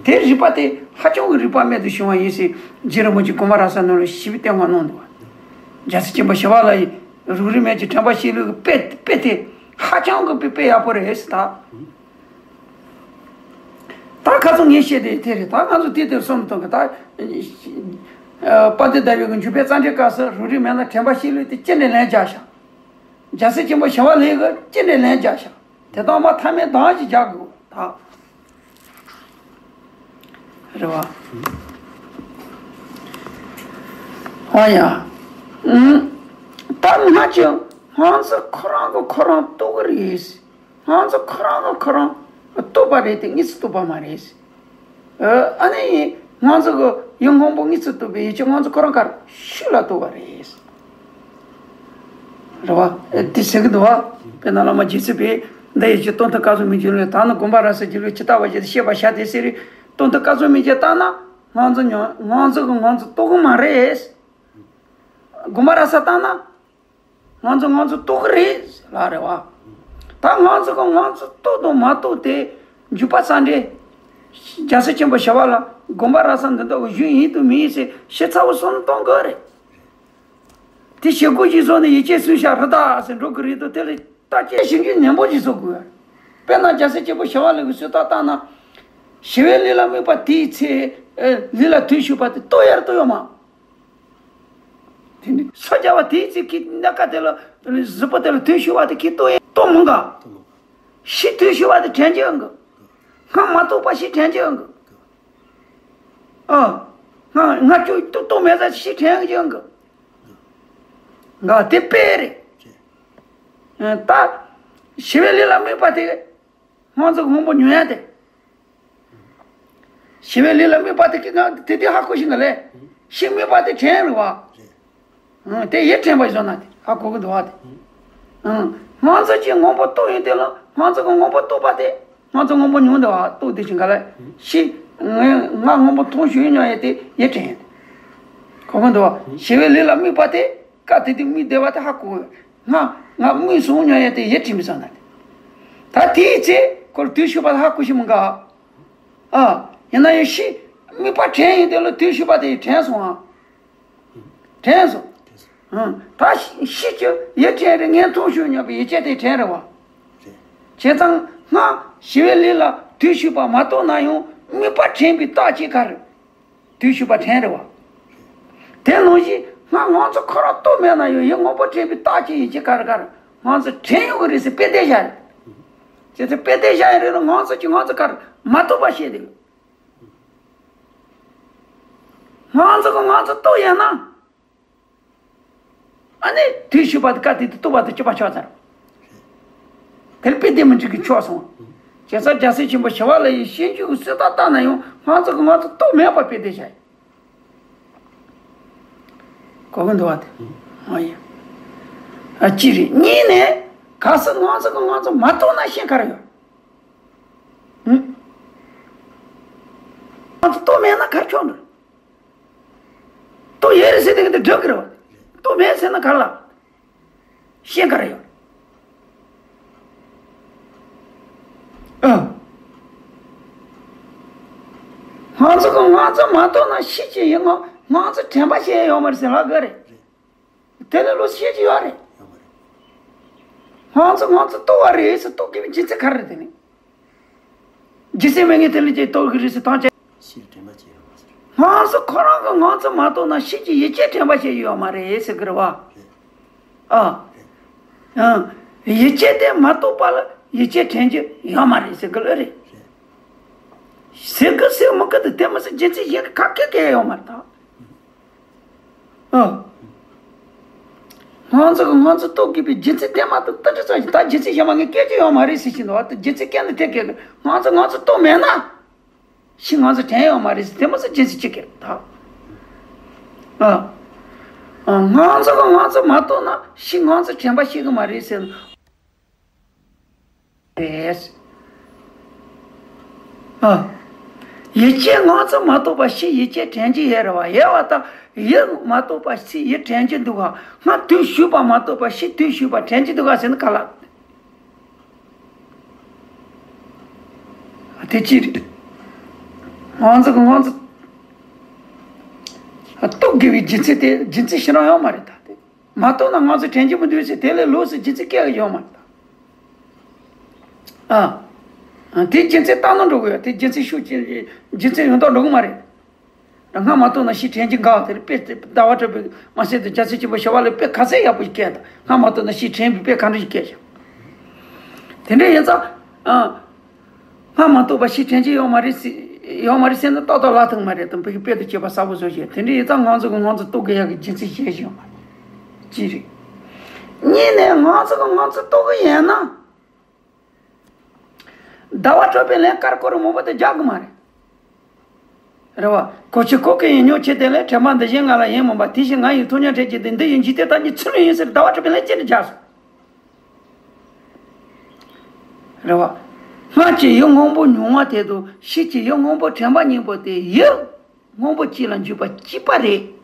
དེ་རིག་པ་དེ་ཧ་ཅང་གི་རིག་པ་རྨད་དུ་བྱུང་བ་ཡིན་ཟེར་རྗེ་རིན་པོ་ཆེ་དགོངས་པ་རབ་གསལ་ནང་ལ་ཞིབ་བསྟན་པ་གནང་འདུག་རྒྱལ་སྲས་ཆེན་པོ་ཞི་བ་ལྷ་ཡིས་རང་རིག་མེད་ཀྱི་དྲན་པ་ཤེས་ལུགས་ཀྱི་དཔེ་དཔེ་དེ་ཧ་ཅང་གི་དཔེ་དཔེ་ཡག་པོ་རེད་ཟེར་ད། ད་ཁ་ཚོ་ངས་བཤད་དེ་དེ་རེད། ད་ང་ཚོ་དེ་དེར་སོང་མི་ཐུབ་གི་ད། དཔལ་ལྡན་ཟླ་བའི་གི་འཇུག་པའི་རྩ་འགྲེལ་སྐབས་སུ་རང་རིག་མེད་ན་དྲན་པ་ཤེས་ལུགས་དེ་ཅི་འདྲའི་ལན་རྒྱག་ཤག་རྒྱལ་སྲས་ཆེན་པོ་ཞི་བ་ལྷའི་གི་ཅི་འདྲའི་ལན་རྒྱག་ཤག་དེ་དག་མ་ཐ་མའི་གདངས་ཤིག་རྒྱག་དགོས་ད། རེད་བ། ཨ་ཡ། ཨུམ། ད་ང་ཅི་སྔོན་ཚེ་ཁོ་རང་གི་ཁོ་རང་རྟོགས་གི་རེད། སྔོན་ཚེ་ཁོ་རང་གི་ཁོ་རང་རྟོགས་པ་རེད་དེ་དངོས་སུ་རྟོགས་པ་མ་རེད། ཨ་ནི་སྔོན་ཚེ་གི་ཡུལ་སྔོན་པོ་དངོས་སུ་རྟོགས་པའི་ཡིད་ཆེས་སྔོན་ཚེ་ཁོ་རང་གར་ཤུགས་ལ་རྟོགས་པ་རེད། རེད་བ། དེ་ཟེར་གི་འདུག་བ། དཔེར་ན་བླ་མ་རྗེ་བཙུན་པས་འདི་ཡི་ཆོས་སྟོང་ཐུན་སྐབས་སུ་མི་འགྱུར་ལས་ད་ནི་དགོངས་པ་རབ་གསལ་གྱི་ལུགས་ཇི་ལྟ་བ་བཞིན་དུ་བཤད་པར་བྱ་སྟེ་ཟེར་རེད། སྟོང་ཐུན་སྐབས་སུ་མི་འགྱུར་བཏང་ན་སྔོན་ཚེ་མྱོང་སྔོན་ཚེ་གི་སྔོན་ཚེ་རྟོགས་གི་མ་རེད། དགོངས་པ་རབ་གསལ་བཏང་ན། ང་ཚོ་ང་ཚོ་རྟོགས་ཀྱི་རེད་ལ་རེད་བ། ད་ང་ཚོ་གི་ང་ཚོ་རྟོགས་དང་མ་རྟོགས་དེ་འཇུག་པ་རྩ་འགྲེལ། རྒྱལ་སྲས་ཆེན་པོ་ཞི་བ་ལྷ་དགོངས་པ་རབ་གསལ་འདི་དག་གཞུང་ཡིན་དང་མིན་ཟེར་ཤེས་ཚ་བོ་བསམ་བློ་གཏོང་དགོས་རེད། དེ་ཞེ་དགུ་ཞིག་སོང་ནས་ཡིད་ཆེས་སུན་ཤ་རི་དྭགས་ཟེར་འགྲོ་གི་རེད་དོ། དེ་ལ་བརྟག་དཔྱད་ཞིབ་འཇུག་ནན་པོ་ཞིག་བཟོ་དགོས། དཔེར་ན་རྒྱལ་སྲས་ཆེན་པོ་ཞི་བ་ལྷ་གི་གསོལ་ཐབ་བཏང་ན། ཞི་བའི་ལུས་ལ་དམིགས་པ་དེའི་ཚེ། ལུས་ལ་དུས་ཞུགས་པ་དེ་རྟོགས་ཡར་རྟོགས་ཡོད་མ། དེ་ནི་སོ་རྒྱག་པ་དེའི་ཚེ་ཁྱི་སྣ་ཁ་དེ་ལ་གཟུགས་པོ་དེ་ལ་དུས་ཞུགས་པ་དེ་ཁྱི་ལྟོ་ཡིན་ལྟོ་མི་འགའ། ཤི་དུས་ཞུགས་པ་དེ་དྲན་གྱི་ཡོད་འགའ། སྔ་མ་ཐུག་པ་ཤི་དྲན་གྱི་ཡོད་འགའ། ཨ། སྔ་སྔ་ཁྱོད་ལྟོ་ལྟོ་མེད་ས་ཤི་དྲན་གྱི་ཡོད་འགའ། འགའ་དེ་དཔེ་རེད། ད་ཞི་བའི་ལུས་ལ་དམིགས་པ་དེ། སྔོན་ཚེ་སྔོན་པོ་མྱོང་ཡ་དེ། ཞི་བའི་ལུས་ལ་དམིགས་པ་དེ་ཀི་ང་དེ་དེ་ཧ་གོ་ཤེས་ན་ལས། ཤི་དམིགས་པ་དེ་དྲན་རེད་བ། ཨང་། དེ་ཡིད་དྲན་པ་བཟོ་ན་དེ་ཧ་གོ་གི་འདུག་བ་དེ། ཨང་། སྔོན་ཚེ་ཀྱི་སྔོན་པོ་རྟོགས་ཡོད་དེ་ལ་སྔོན་ཚེ་ཀྱི་སྔོན་པོ་རྟོགས་པ་དེ། སྔོན་ཚེ་སྔོན་པོ་མྱོང་འདུག་བ་རྟོགས་དེ་ཞིག་ག་ལ། ཤི། ང་ང་སྔོན་པོ་མཐོང་ཞུས་མྱོང་ཡ་དེ་ཡིད་དྲན་ཡ་དེ། གོ་གི་འདུག་བ། ཞི་བའི་ལུས་ལ་དམིགས་པ་དེ། སྐབས་དེ་དུས་དམིགས་བསྡད་པ་དེ་ཧ་གོ། ང་ང་དམིགས་སོང་མྱོང་ཡ་དེ་ཡིད་དྲན་པའི་བཟོ་ན་དེ། ད་དེའི་ཚེ་ཁོར་དུས་ཞུགས་པ་དེ་ཧ་གོ་ཤེས་མི་འགའ། ཨ། ཡིན་ན་ཡང་ཤི། དམིགས་པ་དྲན་ཡིན་དེ་ལ་དུས་ཞུགས་པ་དེ་དྲན་སོང་ཨ། དྲན་སོང་། ཨང་། ད་ཤི་ཤི་ཀྱི་ཡིད་དྲན་རེད། ངས་མཐོང་ཞུས་མྱོང་པའི་ཡིད་ཆེས་དེ་དྲན་རེད་བ། བྱས་ཙང་སྔ་ཞི་བའི་ལུས་ལ་དུས་ཞུགས་པ་མ་རྟོགས་ན་ཡང་དམིགས་པ་དྲན་པའི་རྟགས་ཅིག་ག་རེ། དུས་ཞུགས་པ་དྲན་རེད་བ། དེ་ནང་བཞིན་ ང་ང་ཚོ་ཁོ་རང་རྟོགས་མེད་ན་ཡང་ཡིད་སྔོན་པོ་དྲན་པའི་རྟགས་ཀྱི་ཡིད་ཀྱི་གར་གར་ང་ཚོ་དྲན་ཡོང་གི་རེད་ཟེར་དཔེ་དེ་བཞག་རེད། བྱས་ཙང་དཔེ་དེ་བཞག་ཡིན་རེད་ལ་ང་ཚོ་གྱིས་ང་ཚོ་གར་མ་རྟོགས་པ་བཤད་དེ་ཡོད། ང་ཚོ་གིས་ང་ཚོ་རྟོགས་ཡོད་ན། ཨ་ནི་དུས་ཞུགས་པ་དེ་སྐབས་དེ་དུས་རྟོགས་པ་དེ་སྐྱོབ་པ་ཆགས་ཚར། དེར་དཔེ་དེ་མི་འགྲིག་གི་ཆོག་སོང་། བྱས་ཙང་རྒྱལ་སྲས་ཆེན་པོ་ཞི་བ་ལྷ་ཡི་བཤད་རྒྱུད་ཀྱི་གསོལ་ཐབས་བཏང་ན་ཡང་ང་ཚོ་གིས་ང་ཚོ་རྟོགས་མེད་པ་དཔེ་དེ་བཞག་ཡིན། གོ་གི་འདུག་བ་དེ། ཨ་ཡ། ཨ་གཅིག་རེད། གཉིས་ནས་གལ་སྲིད་ང་ཚོ་གིས་ང་ཚོ་མ་རྟོགས་ན་ཤེས་ག་རེ་ཡོད། ཧུམ། ང་ཚོ་རྟོགས་མེད་ན་ག་རེ་ཆོག་འགྲོ། རྟོགས་ཡོད་རེད་ཟེར་དེ་གི་དེ་སྒྲུབ་གི་རེད་བ། རྟོགས་མེད་ཟེར་ན་ག་རེ་ལ། ཤེས་ག་རེ་ཡོད། ཨ། ང་ཚོ་གིས་ང་ཚོ་མ་རྟོགས་ན་ཤེས་ཀྱི་ཡིན་ང་ང་ཚོ་དྲན་པ་བྱས་ཡོད་མ་རེད་ཟེར་ལབ་དགོས་རེད། དེ་ལས་ལོ་ཤེས་ཀྱི་ཡོད་རེད། ང་ཚོ་ང་ཚོ་རྟོགས་པ་རེད་ཟེར་རྟོགས་དགོས་པའི་རྒྱུ་མཚན་ག་རེ་རེད་དེ་ནི། རྒྱུ་མཚན་མེད་ངེས་དེ་ལས་ཀྱི་རྟོགས་ཀྱི་རེད་ཟེར་ཐང་ཆད། ཤེས་དྲན་པ་བྱས་ཡོད་མ་རེད། ང་ཚོ་ཁོ་རང་གིས་ང་ཚོ་མ་རྟོགས་ན་ཤེས་ཀྱི་ཡིད་ཆེས་དྲན་པ་བྱས་ཡོད་མ་རེད་ཟེར་གི་རེད་བ། རེད། ཨ། རེད། ཨ། ཡིད་ཆེས་དེ་མ་རྟོགས་པ་ལ་ཡིད་ཆེས་དྲན་རྒྱུ་ཡོད་མ་རེད་ཟེར་གི་ལ་རེད། རེད། ཟེར་གི་ཟེར་མི་གི་དེ་དེ་མི་ཟེར་རྒྱུ་མཚན་གཞན་གི་ག་གེ་གེ་ཡོད་མ་རེད་ད། ཨ། ང་ཚོ་གིས་ང་ཚོ་རྟོགས་དགོས་པའི་རྒྱུ་མཚན་དེ་མ་གཏོགས་ཏི་ཏི་ཙམ་ཞིག་ད་རྒྱུ་མཚན་གཞན་མ་ངས་སྐད་ཆ་ཡོད་མ་རེད་ཟེར་བཞིན་འདུག་བ། ད་རྒྱུ་མཚན་སྐད་འདི་དེ་སྐད་གི་ང་ཚོ་ང་ཚོ་རྟོགས་མེད་ན། ཤི་ང་ཚོ་དྲན་ཡོད་མ་རེད་ཟེར་དེ་མ་ཟེར་རྒྱུ་མཚན་གཅིག་གི་ད། ཨ། ཨ། ང་ཚོ་གིས་ང་ཚོ་མ་རྟོགས་ན་ཤི་ང་ཚོ་དྲན་པ་ཤེས་གི་མ་རེད་ཟེར། རེད། ཨ། ཡིད་ཆེས་ང་ཚོ་མ་རྟོགས་པ་ཤི་ཡིད་ཆེས་དྲན་གྱི་ཡོད་རེད་བ། ཡོད་བ་དང་ཡིད་མ་རྟོགས་པ་ཤི་ཡིད་དྲན་གྱི་འདུག་ག་སྔ་དུས་ཞུགས་པ་མ་རྟོགས་པ་ཤི་དུས་ཞུགས་པ་དྲན་གྱི་འདུག་ག་ཟེར་ན་ག་ལ། དེ་ཅི་རེད། ང་ཚོ་གིས་ང་ཚོ་རྟོགས་དགོས་པའི་རྒྱུ་མཚན་དེ་རྒྱུ་མཚན་ཞེ་དྲག་ཡོད་མ་རེད་ད་དེ། མ་རྟོགས་ན་ང་ཚོ་དྲན་གྱི་མི་འདུག་ཟེར་དེ་ལས་ལོགས་སུ་རྒྱུ་མཚན་སྐྱེ་གི་ཡོད་མ་རེད་ད། ཨ། དེ་རྒྱུ་མཚན་ལྟ་ན་འགྲོ་གི་ཡོད་དེ་རྒྱུ་མཚན་ཤུགས་ཀྱིས་རྒྱུ་མཚན་ཡོང་དོགས་འགྲོ་གི་མ་རེད། སྔ་མ་རྟོགས་ན་ཤི་དྲན་གྱི་འགའ་དེར་དཔེ་ཟླ་བ་གྲགས་པའི་མ་ཟད་དུ་རྒྱལ་སྲས་ཆེན་པོ་ཞི་བ་ལྷའི་དཔེ་ག་ཚད་ཡག་པོ་ཞིག་བཀལ་དང་སྔ་མ་རྟོགས་ན་ཤི་དྲན་པའི་དཔེ་ག་འདྲ་ཞིག་བཀལ་ཞིང་། དེ་འདྲ་ཡིན་ཙང་། སྔ་མ་རྟོགས་པ་ཤི་དྲན་གྱི་ཡོད་མ་རེད་ཟེ་ཡོད་མ་རེད་ཟེར་ན་ཏག་ཏག་ལབ་ཐུབ་མ་རེད་དམ་བུ་གི་དཔེ་དང་བཅས་པ་གསལ་པོ་བཟོ་བཞིན་དེ་འདྲ་ཡིན་ཙང་ང་ཚོ་གིས་ང་ཚོ་རྟོགས་དགོས་ཡག་གི་རྒྱུ་མཚན་བཤད་བཞིན་ཡོད་མ་རེད། གཅིག་རེད། གཉིས་ནས་ང་ཚོ་གིས་ང་ཚོ་རྟོགས་གི་ཡོད་ན། ཟླ་བ་གྲགས་པས་ལན་ཀར་ཀོ་ར་མང་པོ་དེ་རྒྱག་གི་མ་རེད། རེད་བ། གོ་ཆེ་ཁོ་གི་ཡིན་མྱོང་ཆེ་དེ་ལས་དྲན་པ་འདི་བཞིན་ང་ལ་ཡིན་མོད་པ་དེ་བཞིན་ང་ཡི་ཐུགས་ཉམས་བྲལ་གྱི་དེ་འདི་ཡི་འཇིག་རྟེན་ཐམས་ཅད་ཚུལ་ཡིན་ཟེར་ཟླ་བ་གྲགས་པས་ལན་ཅི་འདྲ་རྒྱག་སོང་། རེད་བ། སྔར་གྱི་ཡིད་སྔོན་པོ་མྱོང་བ་དེ་དང་ཕྱིས་ཀྱི་ཡིད་སྔོན་པོ་དྲན་པ་གཉིས་པོ་དེ་ཡིད་སྔོན་པོ་གཅིག་ལ་འཇུག་པ་གཅིག་པ་རེད།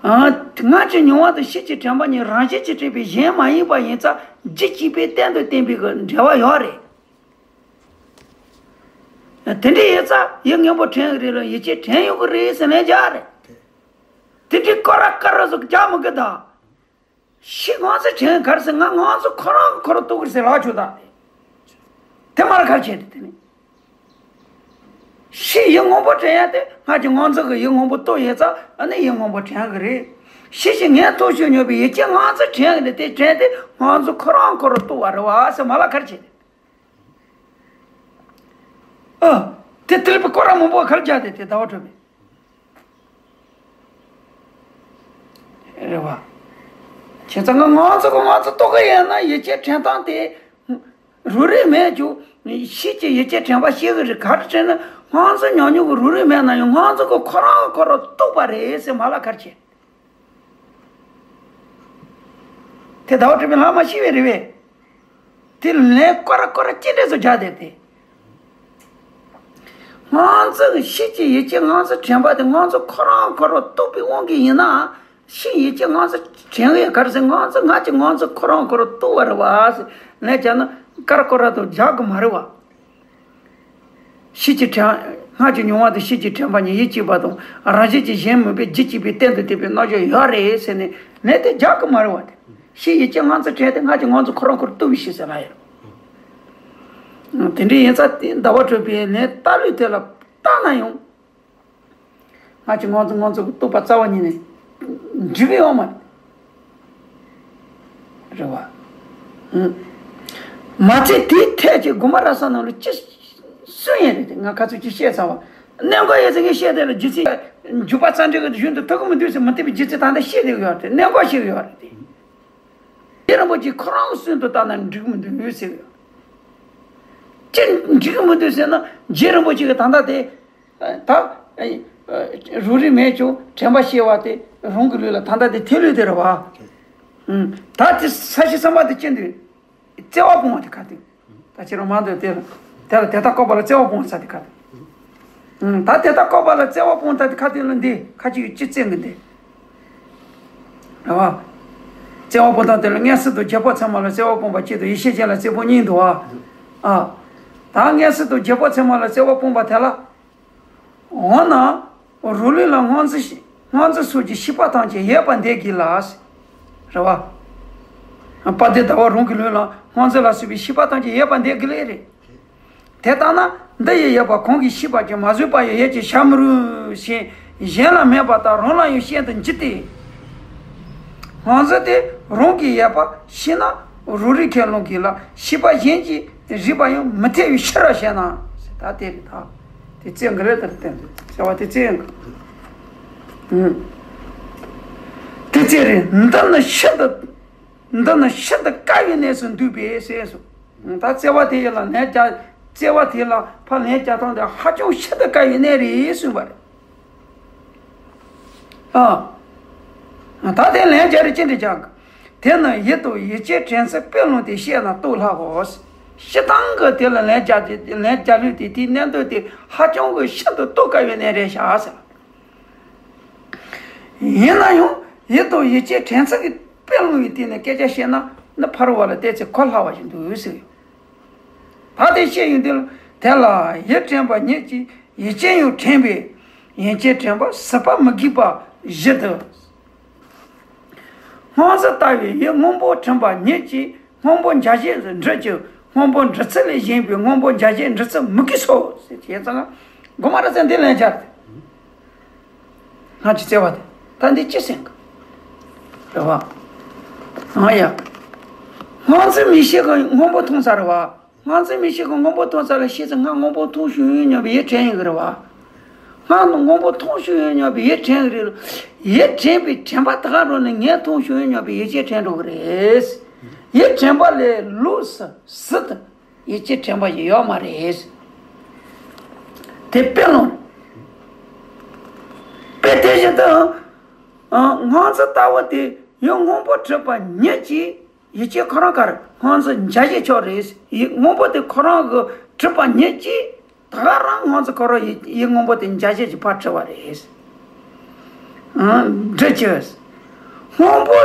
ཨ། སྔར་གྱི་མྱོང་བ་དང་ཕྱིས་ཀྱི་དྲན་པ་གཉིས་རང་བཞིན་གྱིས་སྤྲད་པའི་གཞན་མ་ཡིན་པ་ཡིན་ཙང་རྒྱུད་གཅིག་པའི་སྟེང་དུ་བརྟེན་པའི་གི་འབྲེལ་བ་ཡོད་རེད། དེ་འདྲ་ཡིན་ཙང་ཡིད་སྔོན་པོ་དྲན་གི་རེད་ལ་ཡིད་ཆེས་དྲན་ཡོང་གི་རེད་ཟེར་ནས་རྒྱག་རེད། དེ་འདྲའི་ཀོ་ར་ཀ་ར་ཟིག་རྒྱག་མི་དགོས་ད། ཤི་ང་ཚོ་དྲན་གར་ཟེར་ང་ང་ཚོ་ཁོ་རང་གི་ཁོ་རང་རྟོགས་གི་ཟེར་ལག་ཆོད་ད། དེ་མར་གར་བྱས་ཏེ་དེ་ནི། ཤི་ཡིད་སྔོན་པོ་དྲན་ཡ་དེ་སྔར་གྱི་ང་ཚོ་གི་ཡིད་སྔོན་པོ་རྟོགས་ཡོད་ཙང་ཨ་ནི་ཡིད་སྔོན་པོ་དྲན་གི་རེད། ཤི་ཞིག་ངས་རྟོགས་ཤིག་མྱོང་བའི་ཡིད་ཆེས་ང་ཚོ་དྲན་གི་རེད་དེ་དྲན་དེ་ང་ཚོ་ཁོ་རང་ཁོ་རང་རྟོགས་པ་རེད་བ་ཟེར་མ་ལ་གར་བྱས་ཏེ། ཨ། དེ་དེ་ལ་པའི་ཀོ་ར་མང་པོ་གར་བྱས་ཏེ་དེ་ཟླ་བ་གྲགས་པས། རེད་བ། བྱས་ཙང་ང་ང་ཚོ་གི་ང་ཚོ་རྟོགས་གི་ཡིན་ན་ཡིད་ཆེས་དྲན་སྟངས་དེ་རུ་རེ་མེད་ཀྱང་ཤེས་ཀྱི་ཡིད་ཆེས་དྲན་པ་ཤེས་གི་རེད་ག་རེ་དྲན་ན་ང་ཚོ་ཉམས་མྱོང་གི་རུ་རེ་མེད་ན་ཡང་ང་ཚོ་གི་ཁོ་རང་གི་ཁོ་རང་རྟོགས་པ་རེད་ཟེར་མ་ལ་གར་བྱེད། དེ་ཟླ་བ་གྲགས་པའི་ལྷག་མ་ཤེས་པས་རེད་པས། དེ་ལན་ཀོ་ར་ཀོ་ར་ཅི་འདྲ་ཚོ་རྒྱག་བསྡད་དེ། ང་ཚོ་གི་ཤེས་ཀྱི་ཡིད་ཆེས་ང་ཚོ་དྲན་པ་དེ་ང་ཚོ་ཁོ་རང་ཁོ་རང་རྟོགས་པའི་དབང་གིས་ཡིན་ན་ཤེས་ཡིད་ཆེས་ང་ཚོ་དྲན་གི་ག་རེ་ཟེར་ང་ཚོ་སྔར་གྱི་ང་ཚོ་ཁོ་རང་ཁོ་རང་རྟོགས་པ་རེད་བ་ཟེར་ལན་བརྒྱབ་ན་ཀར་ཀོ་ར་དང་རྒྱག་གི་མ་རེད་བ། ཤེས་ཀྱི་དྲན། སྔར་གྱི་མྱོང་བ་དང་ཤེས་ཀྱི་དྲན་པ་གཉིས་ཡིད་གཅིག་པ་དང་རང་བཞིན་གྱིས་གཞན་མིན་པའི་རྒྱུད་གཅིག་པའི་སྟེང་དུ་བརྟེན་པའི་རྣམ་གཞག་ཡོད་རེད་ཟེར་ནས་ལན་དེ་རྒྱག་གི་མ་རེད་བ་དེ། ཤེས་ཡིད་ཆེས་ང་ཚོ་དྲན་ཏེ་སྔར་གྱི་ང་ཚོ་ཁོ་རང་ཁོར་རྟོགས་པའི་ཤེས་ཟེར་ལ་ཡོད། དེ་འདྲ་ཡིན་ཙང་དེ་ཟླ་བ་གྲགས་པས་ལན་ལྟ་ལུགས་དེ་ལ་བལྟས་ན་ཡང་། ང་ཚོ་ང་ཚོ་ང་ཚོ་གི་རྟོག་པ་རྩ་བ་ཉིད་ནས་འགྲིག་གི་ཡོད་མ་རེད། རེད་བ། ཨང་། མ་ཚད་དེའི་ཐད་ཀྱི་དགོན་པ་ར་ས་ནང་ལ་ཅི་སུ་ཡིན་རེད་དེ། ང་ཁ་ཚུགས་ཅིག་བཤད་ཚར་བ། གནད་འགག་ཡོད་ཚད་ངས་བཤད་དེ་ལ་རྒྱུ་མཚན་འཇུག་པ་རྩ་འགྲེལ་གྱི་གཞུང་དུ་ཐུག་གི་མི་འདུག་ཟེར་མི་བསྟན་པའི་རྒྱུ་མཚན་ད་ལྟ་བཤད་བསྡད་ཡོད་རེད། གནད་འགག་བཤད་ཡོད་རེད་དེ། རྗེ་རིན་པོ་ཆེ་ཁོ་རང་གི་སུན་དུ་ལྟ་ན་འགྲིག་གི་མི་འདུག་ཟེར་ཡོད། ཅི་འགྲིག་གི་མི་འདུག་ཟེར་ན། རྗེ་རིན་པོ་ཆེ་གི་ད་ལྟ་དེ། ད། རོ་རི་མེད་ཀྱང་དྲན་པ་ཤེས་པ་དེ་རང་གི་ལུས་ལ་ད་ལྟ་དེ་ཐལ་ལུས་དེ་རེད་བ། ད་དེ་ས་གཞི་བསམ་པ་དེ་ཅི་འདུག་བརྩེ་བ་སྤོང་བ་དེ་ག་དུས། ད་ཁྱེད་རང་མ་འདོད་དེ་ལ། དེ་ལ་དེ་ལྟར་བཀོད་པ་ལ་བརྩེ་བ་སྤོང་ས་དེ་ག་དུས། ད་དེ་ལྟར་བཀོད་པ་ལ་བརྩེ་བ་སྤོང་ས་དེ་ག་དུས་ལ་འདི་ཁ་ཅིག་ཅི་བཙན་གི་འདི། རེད་བ། བརྩེ་བ་སྤོང་སྟངས་དེ་ལ་མངོན་གསལ་དུ་རྒྱལ་པོ་ཚད་མ་ལ་བརྩེ་བ་སྤོང་བ་གཅིག་དང་ཡེ་ཤེས་སྤྱན་ལ་བརྩེ་ཕོ་གཉིས་འདུག་བ། ཨ། ད་མངོན་གསལ་དུ་རྒྱལ་པོ་ཚད་མ་ལ་བརྩེ་བ་སྤོང་བ་དེ་ལ། འོ་ན། རོ་ལུས་ལ་སྔོ་འཛིན་སྔོ་འཛིན་སོགས་ཀྱི་ཤེས་པ་ཐམས་ཅད་ཡོད་པ་འདོད་གི་ལ། རེད་བ། དཔལ་ལྡན་ཟླ་བ་རང་གི་ལུས་ལ་སྔོ་འཛིན་ལ་སོགས་པའི་ཤེས་པ་ཐམས་ཅད་ཡོད་པ་འདོད་གི་ལེ་རེད། དེ་ལྟ་ན་འདི་ཡི་ཡོད་པ་གང་གིས་ཤེས་པ་ཀྱང་མ་བཟོད་པ་ཡང་ཡོད་ཅེས་བྱ་མི་རུང་ཞེས་གཞན་ལ་མེད་པ་ལྟར་རང་ལ་ཡང་བཤད་དུ་འཇུག་སྟེ། སྔོ་འཛིན་དེ་རང་གི་ཡོད་པ་ཤེས་ན་རོ་རིག་ཁས་ལོངས་གི་ལ་ཤེས་པ་གཞན་གྱིས་རིག་པ་ཡང་མི་འཐད་པའི་ཕྱིར་རོ་ཞེ་ན། ད་དེ་རེད་ད། དེ་བཙན་གི་རེད་ད་བསྟན་ཟེར་བ་དེ་བཙན་གི། དེ་བཙན་རེད། འདི་ནི་ཤིན་ཏུ། འདི་ནི་ཤིན་ཏུ་དཀའ་བའི་གནས་སུ་འདུག་པས་ཟེར་སོ། ད་བརྩེ་བ་དེ་ཡི་ལ་ལན་རྒྱག་བརྩེ་བ་དེ་ལ་ཕར་ལན་རྒྱག་སྟངས་དེ་ཧ་ཅང་ཤིན་ཏུ་དཀའ་བའི་གནས་རེད་གསུངས་པ་རེད། ཨ། ད་དེ་ལན་རྒྱག་རེ་ཅི་འདྲ་རྒྱག་དེ་ནི་ཡིད་དང་ཡིད་ཀྱི་དྲན་ཚུལ་དཔེ་ལོངས་ཏེ་བཤད་ན་རྟོགས་སླ་བའོ། སྤྱིར་བཏང་གི་དེ་ལ་ལན་རྒྱག་ལན་རྒྱག་ལུགས་དེ་དེའི་གནད་དོན་དེ་ཧ་ཅང་གི་ཤིན་ཏུ་རྟོགས་དཀའ་བའི་གནས་རེད་ཤག་ཟེར། ཡིན་ན་ཡང་ཡིད་དང་ཡིད་ཀྱི་དྲན་ཚུལ་གྱི་དཔེ་ལོངས་པའི་སྟེང་ནས་སྐད་ཆ་བཤད་ན་ནི་ཕ་རོལ་བ་ལ་བལྟས་ཚེ་གོ་སླ་བ་ཞིག་འདུག་ཟེར། ད་དེ་བཤད་ཡོང་དུས་དེ་ལ་ཡིད་དྲན་པ་ཉིད་ཀྱིས་ཡིད་ཅན་ཡང་དྲན་པས་ཡིད་ཀྱི་དྲན་པ་ཟད་པ་མི་དགོས་པ་བཞིན་དུ། སྔོ་འཛིན་ལྟ་བུའི་ཡིད་སྔོན་པོ་དྲན་པ་ཉིད་ཀྱིས་སྔོན་པོ་འཇའ་ཤས་སུ་འགྲུབ་ཀྱང་སྔོན་པོ་འགྲུབ་ཚུལ་ལས་གཞན་པའི་སྔོན་པོ་འཇའ་ཤས་འགྲུབ་ཚུལ་མི་དགོས་སོ་ཞེས་བྱས་ཙང་། དགོངས་པ་རབ་གསལ་འདི་ལན་བརྒྱབ་སྟེ། སྔར་གྱི་བརྩེ་བ་དེ་ད་འདི་ཅི་ཟེར་གི་རེད་བ། ཨ་ཡ། སྔོ་འཛིན་མིག་ཤེས་ཀྱིས་སྔོན་པོ་མཐོང་ས་རེད་བ། སྔོ་འཛིན་མིག་ཤེས་ཀྱིས་སྔོན་པོ་མཐོང་ས་ལ་ཤེས་ཚེ་ང་སྔོན་པོ་མཐོང་བྱུང་ཡོད་སྙམ་པའི་ཡིད་དྲན་ཡོང་གི་རེད་བ། སྔར་ནི་སྔོན་པོ་མཐོང་བྱུང་ཡོད་སྙམ་པའི་ཡིད་དྲན་གི་རེད། ཡིད་དྲན་པའི་དྲན་པ་དེ་ག་རང་ནི་ངས་མཐོང་བྱུང་ཡོད་སྙམ་པའི་ཡིད་ཀྱིས་དྲན་འགྲོ་གི་རེད། ཡིད་དྲན་པ་ལས་ལོགས་སུ་ཟིལ་དུ་ཡིད་ཀྱི་དྲན་པ་ཞིག་ཡོད་མ་རེད། དེ་དཔེ་ལོངས། དཔེ་དེ་བཞིན་དུ། སྔོ་འཛིན་ལྟ་བུ་དེ་ཡིད་སྔོན་པོ་གྲུབ་པ་ཉིད་ཀྱིས། ཡིད་ཀྱི་ཁོ་རང་གར་སྔོ་འཛིན་འཇའ་ཤས་ཆགས་རེད། ཡིད་སྔོན་པོ་དེ་ཁོ་རང་གི་གྲུབ་པ་ཉིད་ཀྱིས་ད་ག་རང་སྔོ་འཛིན་ཁོ་རང་ཡིད་ཡིད་སྔོན་པོ་དེ་འཇའ་ཤས་ཀྱི་ཕར་གྲུབ་པ་རེད། འགྲུབ་ཀྱི། སྔོན་པོ་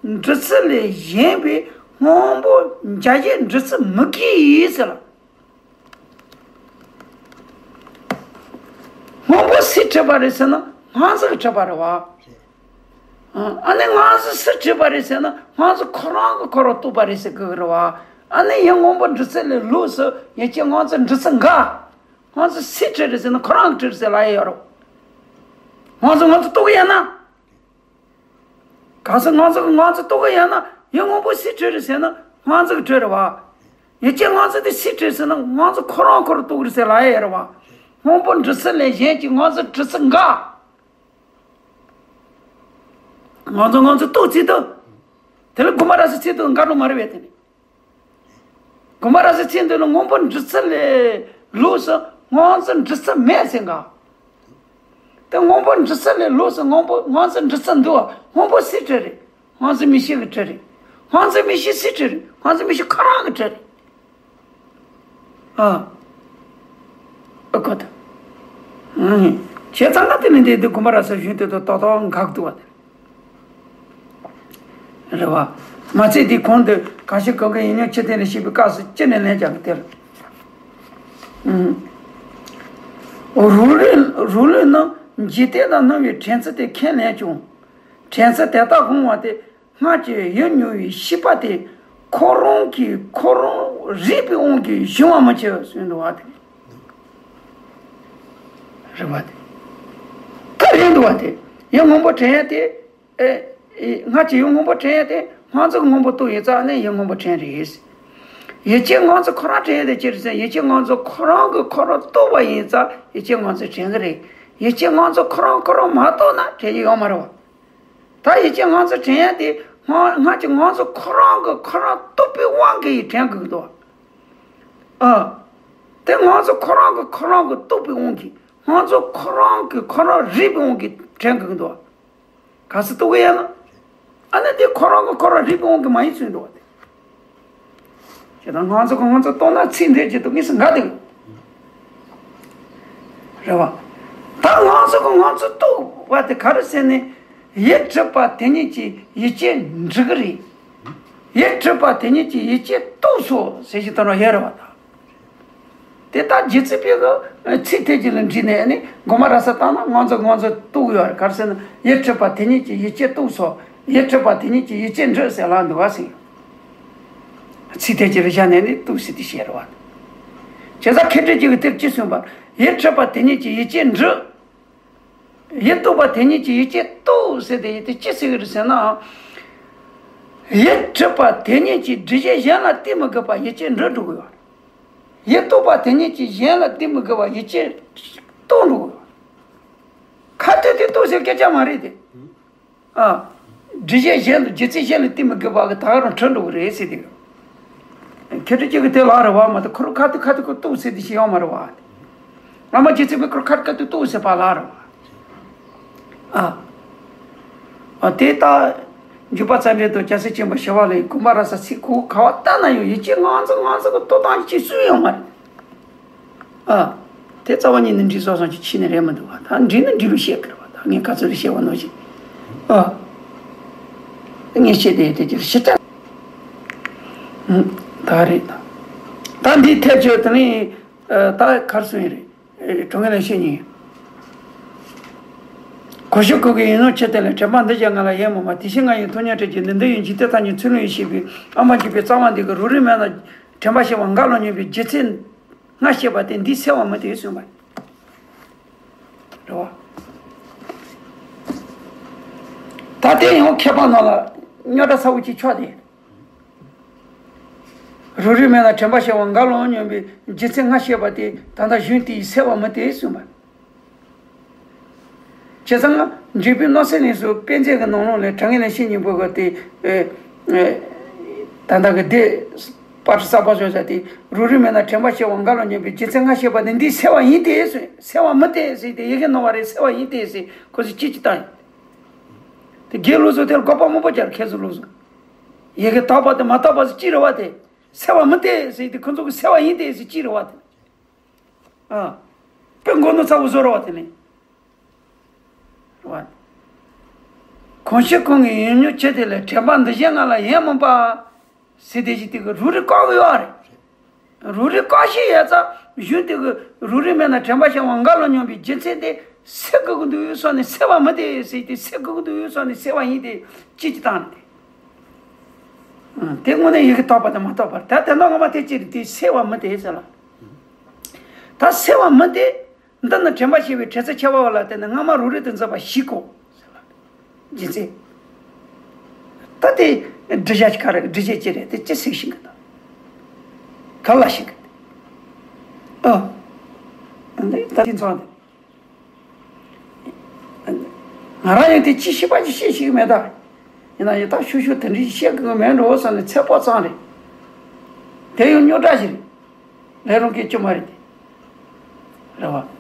འགྲུབ་ཚུལ་ལས་གཞན་པའི་སྔོན་པོ་འཇའ་ཤས་འགྲུབ་ཚུལ་མི་དགོས་ཟེར་ལ། སྔོན་པོ་སུས་གྲུབ་པ་རེད་ཟེར་ན་སྔོ་འཛིན་གྱིས་གྲུབ་པ་རེད་བ། ཨ་ནི་སྔོ་འཛིན་སུས་གྲུབ་པ་རེད་ཟེར་ན་སྔོ་འཛིན་ཁོ་རང་གིས་ཁོ་རང་རྟོགས་པ་རེད་ཟེར་དགོས་ཀྱི་རེད་བ། ཨ་ནི་ཡིད་སྔོན་པོ་འགྲུབ་ཚུལ་ལས་ལོགས་སུ་ཡིད་ཀྱི་སྔོ་འཛིན་འགྲུབ་ཚུལ་འགའ། སྔོ་འཛིན་སུས་གྲུབ་རེད་ཟེར་ན་ཁོ་རང་གིས་གྲུབ་ཟེར་ལབ་ཡ་ཡོད་རེད། སྔོ་འཛིན་སྔོ་འཛིན་རྟོགས་ཀྱི་ཡོད་ན། གལ་སྲིད་སྔོ་འཛིན་གྱིས་སྔོ་འཛིན་རྟོགས་ཀྱི་ཡོད་ན་ཡིད་སྔོན་པོ་སུས་གྲུབ་རེད་ཟེར་ན་སྔོ་འཛིན་གྱིས་གྲུབ་རེད་བ། ཡིད་ཀྱི་སྔོ་འཛིན་དེ་སུས་གྲུབ་ཟེར་ན་སྔོ་འཛིན་ཁོ་རང་ཁོ་རང་རྟོགས་རེད་ཟེར་ལབ་ཡ་ཡོད་རེད་བ། སྔོན་པོ་འགྲུབ་ཚུལ་ལས་གཞན་གྱི་སྔོ་འཛིན་འགྲུབ་ཚུལ་འགའ། སྔོ་འཛིན་སྔོ་འཛིན་རྟོགས་ཚུལ་དུ། དེ་ལ་དགོངས་པ་རབ་གསལ་ཚིག་དོན་འགལ་འགྲོ་མ་རེད་པས་དེ་ནི། དགོངས་པ་རབ་གསལ་ཚིག་དོན་ལ་སྔོན་པོ་འགྲུབ་ཚུལ་ལས་ལོགས་སུ་སྔོ་འཛིན་འགྲུབ་ཚུལ་མེད་ཟེར་ག། དེ་སྔོན་པོ་འགྲུབ་ཚུལ་ལས་ལོགས་སུ་སྔོན་པོ་སྔོ་འཛིན་འགྲུབ་ཚུལ་འདུག་བ། སྔོན་པོ་སུས་གྲུབ་རེད། སྔོ་འཛིན་མིག་ཤེས་ཀྱིས་གྲུབ་རེད། སྔོ་འཛིན་མིག་ཤེས་སུས་གྲུབ་རེད། སྔོ་འཛིན་མིག་ཤེས་ཁོ་རང་གིས་གྲུབ་རེད། ཨ། ཨ་ཁོ་ཐག་ཨང་། བྱས་ཙང་ང་དེ་ནི་འདི་འདི་དགོངས་པ་རབ་གསལ་གཞུང་དེ་དང་ཏག་ཏག་འགལ་འདུག་བ་དེ་རེད་བ། མ་ཚད་དེ་གོང་དུ་གང་ཞིག་གང་གི་ཡིད་མྱོང་ཆོས་ཐད་ནས་བཤད་པའི་སྐབས་སུ་ཅི་ནས་ལན་རྒྱག་གི་དེ་ལ། ཨང་། རོ་ལུས་རོ་ལུས་རྣམས་འཇིག་རྟེན་དང་སྣང་བའི་དྲན་ཚུལ་དེ་ཁས་ལེན་ཀྱང་། དྲན་ཚུལ་དེ་དག་འོང་བ་དེ། སྔར་གྱི་ཡིད་མྱོང་བའི་ཤེས་པ་དེ་ཁོ་རང་གིས་ཁོ་རང་རིག་པའི་དབང་གིས་བྱུང་བ་མི་བྱེད་གསུངས་འདུག་བ་དེ། རེད་བ་དེ། ད་ བ་དེ། ཡིད་སྔོན་པོ་དྲན་ཡ་དེ། ཨེ། ཨེ། སྔར་གྱི་ཡིད་སྔོན་པོ་དྲན་ཡ་དེ་སྔོན་འཇུག་སྔོན་པོ་རྟོགས་ཡིན་ཙང་ནི་ཡིད་སྔོན་པོ་དྲན་རེད། ཡིད་ཀྱི་སྔོན་འཇུག་ཁོ་རང་དྲན་ཡ་དེ་ཅི་རེད་ཟེར་ན། ཡིད་ཀྱི་སྔོན་འཇུག་ཁོ་རང་གིས་ཁོ་རང་རྟོགས་པ་ཡིན་ཙང་ཡིད་ཀྱི་སྔོན་འཇུག་དྲན་གི་རེད། ཡིད་ཀྱི་སྔོན་འཇུག་ཁོ་རང་ཁོ་རང་མ་རྟོགས་ན་དྲན་རྒྱུ་ཡོད་མ་རེད་བ། ད་ཡིད་ཀྱི་སྔོན་འཇུག་དྲན་ཡ་དེ་སྔར་སྔར་གྱི་སྔོན་འཇུག་ཁོ་རང་གིས་ཁོ་རང་རྟོགས་པའི་དབང་གིས་དྲན་དགོས་ཀྱི་འདུག་བ། ཨ། དེ་སྔོན་འཇུག་ཁོ་རང་གིས་ཁོ་རང་གིས་རྟོགས་པའི་དབང་གིས། སྔོན་འཇུག་ཁོ་རང་གིས་ཁོ་རང་རིག་པའི་དབང་གིས་དྲན་དགོས་ཀྱི་འདུག་བ། གལ་སྲིད་རྟོགས་ཀྱི་ཡོད་ན། ཨ་ནི་དེ་ཁོ་རང་གིས་ཁོ་རང་རིག་པའི་དབང་གིས་མ་ཡིན་ཚུལ་འདུག་བ་དེ། ཁྱེད་དང་སྔོན་འཇུག་གི་སྔོན་འཇུག་རྟོགས་ན་ཚིག་འདིར་གྱི་དུ་དངོས་སུ་འགལ་དུ་ཡོད། རེད་བ། ད་སྔོན་འཇུག་གི་སྔོན་འཇུག་རྟོགས་པ་དེ་ག་རེ་ཟེར་ནས། ཡིད་སྒྲིབ་པ་དེ་ཉིད་ཀྱིས་ཡིད་ཀྱི་འགྲིབ་ཀྱི་རེད། ཡིད་སྒྲིབ་པ་དེ་ཉིད་ཀྱིས་ཡིད་ཀྱི་རྟོགས་སོ་ཟེར་ཞིག་དོན་ར་ཡོད་རེད་བ་ད། དེ་ལྟར་རྗེ་བཙུན་པས་ཀྱི་ཚིག་དེ་གཅིག་ལ་འདྲིས་ནས་ནི་དགོངས་པ་རབ་གསལ་བཏང་ན་སྔོན་འཇུག་སྔོན་འཇུག་རྟོགས་ཡོད་རེད། ག་རེ་ཟེར་ན་ཡིད་སྒྲིབ་པ་དེ་ཉིད་ཀྱིས་ཡིད་ཀྱི་རྟོགས་སོ། ཡིད་སྒྲིབ་པ་དེ་ཉིད་ཀྱིས་ཡིད་ཀྱི་འགྲིབ་ཟེར་ལ་འདུག་བ་ཟེར། ཚིག་དེ་གཅིག་ལ་བཞག་ནས་ནི་རྟོགས་ཟེར་དེ་བཤད་རེད་བ། བྱས་ཙང་མཁས་གྲུབ་རྗེ་གིས་དེར་ཅི་གསུངས་པ། ཡིད་སྒྲིབ་པ་དེ་ཉིད་ཀྱིས་ཡིད་ཀྱི་འགྲིབ། ཡིད་རྟོག་པ་དེ་ཉིད་ཀྱིས་ཡིད་ཀྱི་རྟོགས་ཟེར་དེ་ཡིད་དེ་ཅི་ཟེར་གི་རེད་ཟེར་ན། ཡིད་སྒྲིབ་པ་དེ་ཉིད་ཀྱིས་སྒྲིབ་བྱེད་གཞན་ལ་བརྟེན་མི་དགོས་པར་ཡིད་ཀྱི་འགྲིབ་འགྲོ་གི་ཡོད། ཡིད་རྟོག་པ་དེ་ཉིད་ཀྱིས་གཞན་ལ་བརྟེན་མི་དགོས་པར་ཡིད་ཀྱི་རྟོགས་འགྲོ་གི་ཡོད། ཁ་ཐུག་དེ་རྟོགས་ཟེར་སྐད་ཆ་མ་རེད་དེ། ཨ། སྒྲིབ་བྱེད་གཞན་ལ་སྒྱུ་རྩལ་གཞན་ལ་བརྟེན་མི་དགོས་པ་གི་ད་ག་རང་འཕྲོད་འགྲོ་གི་རེད་ཟེར་དེ། མཁས་གྲུབ་རྗེ་གི་དེ་ལབ་རེད་བ་མ་གཏོགས་ཁོ་རང་ཁ་ཐུག་ཁ་ཐུག་གི་རྟོགས་ཟེར་དེ་ཞིག་ཡོད་མ་རེད་བ། བླ་མ་རྗེ་བཙུན་པས་ཁོ་རང་ཁ་ཐུག་ཁ་ཐུག་རྟོགས་ཟེར་བ་ལབ་རེད་བ། ཨ། ཨ་དེ་ལྟ། འཇུག་པ་རྩ་འགྲེལ་དུ་རྒྱལ་སྲས་ཆེན་པོ་ཞི་བ་ལྷའི་དགོངས་པ་རབ་གསལ་ཚིག་གོ་ག་བ་ལྟ་ན་ཡང་ཡིད་ཀྱི་ངང་ཚུལ་ངང་ཚུལ་གྱི་རྟོགས་སྟངས་ཅིག་སུས་ཡོད་མ་རེད། ཨ། དེ་རྩ་བ་ཉིད་ནས་འགྲིག་སོང་སོང་ཅིག་ཕྱི་ནས་རེད་མི་འདུག་བ། ད་འགྲིག་ན་འགྲིག་ལུགས་བཤད་ཀྱི་རེད་བ། ད་ངས་ག་ཚོད་རེ་བཤད་པ་ནོར་ཞིག་ཨ། ངས་བཤད་དེ་དེ་ཅིག་ཞིབ་ཕྲ། ཨུམ། ད་རེད་ད། ད་འདིའི་ཐད་ཆོད་དེ་ནི། ཨ། ད་གར་སོང་ཡིན་རེད། ཨེ། དྲང་ངེས་ལ་བཤད་ཉིན། གང་ཕྱིར་ཁོང་གིས་ཡིད་སྨོན་བྱས་ཏེ་ལ། དྲན་པ་འདི་བཞག་ང་ལ་ཡལ་མོད་པ། དེ་ཕྱིར་ང་ཡི་ཐུགས་ཉིད་སྤྲུལ་གྱིས་ནི། འདི་ཡི་འཇིག་རྟེན་ཐམས་ཅད་ཚུལ་བློ་ཡིས་ཤེས་པའི། ཨ་མ་འཇིགས་པའི་རྩ་བ་འདི་གི། རང་རིག་མེད་ན་དྲན་པ་ཤེས་པ་འགའ་ལ་སྙོམས་པའི། རྒྱུ་མཚན་སྔར་བཤད་པ་དེ་འདིས་སེལ་བ་མིན་ཏེ་གསུངས་པ་རེད་བ། ད་དེ་ཡང་མཁས་པ་རྣམས་ལ་རྙོག་དྲ་ཚ་བོ་ཅིག་ཆགས་ཏེ། རང་རིག་མེད་ན་དྲན་པ་ཤེས་པ་འགའ་ལ་སྙོམས་པའི། རྒྱུ་མཚན་སྔར་བཤད་པ་དེ་ད་ལྟ་གཞུང་དེས་སེལ་བ་མིན་ཏེ་གསུངས་པ། བྱས་ཙང་འཇུག་པའི་རྣམ་གསལ་གླེང་གཞི་དཔེ་མཛོད་ཀྱི་ནང་ལོགས་ལས་དྲང་ངེས་ལ་བཤད་ཉིན་པོ་གི་དེ། ཨེ། ཨེ། ད་ལྟ་གི་སྡེ་པར་གསར་པ་བཟོས་ས་དེ། རང་རིག་མེད་ན་དྲན་པ་ཤེས་པ་འགའ་ལ་སྙོམས་པའི། རྒྱུ་མཚན་སྔར་བཤད་པ་དེ་འདིས་སེལ་བ་ཡིན་ཏེ་ཟེར། སེལ་བ་མིན་ཏེ་ཟེར་ཏེ་ཡི་གེ་ནོར་བ་རེད། སེལ་བ་ཡིན་ཏེ་ཟེར་ཁོ་ཚོས་ཅི་ཅི་བཏང་ཡིན། དེ་དགེ་སློབ་ཚོ་དེར་དགག་པ་མང་པོ་རྒྱག་མཁས་བཙུན་སློབ་ཚོ། ཡི་གེ་དག་པ་དེ་མ་དག་པ་ཟེར་ཅི་རེད་བ་དེ། སེལ་བ་མིན་ཏེ་ཟེར་དེ་ཁོ་ཚོ་གི་སེལ་བ་ཡིན་ཏེ་ཟེར་ཅི་རེད་བ་དེ། ཨ། དཔེ་མགོ་ནོར་ཚ་བོ་བཟོ་རེད་བ་དེ་ནི། རེད་བ། གང་ཕྱིར་ཁོང་གིས་ཡིད་སྨོན་བྱས་ཏེ་ལ། དྲན་པ་འདི་བཞག་ང་ལ་ཡལ་མོད་པ། ཟེར་དེ་ཞིག་དེ་གི་རང་རིག་བཀག་གི་ཡོད་རེད། རང་རིག་བཀག་བཞིན་ཡོད་ཙང་གཞུང་དེ་གི་རང་རིག་མེད་ན་དྲན་པ་ཤེས་པ་འགའ་ལ་སྙོམས་པའི་རྒྱུ་མཚན་དེ་སེལ་དགོས་ཀྱི་འདུག་བསམ་ནས་སེལ་བ་མིན་ཏེ་ཟེར་ཏེ་སེལ་དགོས་ཀྱི་འདུག་བསམ་ནས་སེལ་བ་ཡིན་ཏེ་ཅི་ཅི་བཏང་ནས་དེ། ཨང་། དེ་དངོས་གནས་ཡི་གེ་དག་པ་དང་མ་དག་པར་ད་དེ་ནང་ངོ་མ་དེ་ཅི་རེད་དེ་སེལ་བ་མིན་ཏེ་ཟེར་ལ། ད་སེལ་བ་མིན་ཏེ། འདི་ནི་དྲན་པ་ཞེས་པའི་དྲན་ཚུལ་ཁྱད་པར་བ་ལ་བརྟེན་ནས་སྔ་མ་རང་རིག་ཏུ་འཛིན་པ་ཞིག་གོ། རྒྱུ་མཚན། ད་དེ་འགྲེལ་བཤད་ཅིག་ག་རེ་འགྲེལ་བཤད་ཅི་རེད་དེ་ཅི་ཟེར་ཤེས་གི་འདུག་ག་ལ་ཤེས་གི་འདུག་ཨ། འདི་ད་དེ་ཚོ་འདི། ང་རང་ཡང་དེ་ཅི་ཤེས་པ་ཅི་ཤེས་ཤེས་གི་མེད་ད། ཡིན་ན་ཡང་ད་ཤུགས་ཤུགས་དེ་འདྲ་ཤེས་གི་མེད་འགྲོ་བསམ་ནས་ཚེ་སྤོ་ཙང་རེད། དེ་ཡང་རྙོག་དྲ་ཞིག་རེད། ལས་རུང་གི་སྐྱོ་མ་རེད་དེ། རེད་བ།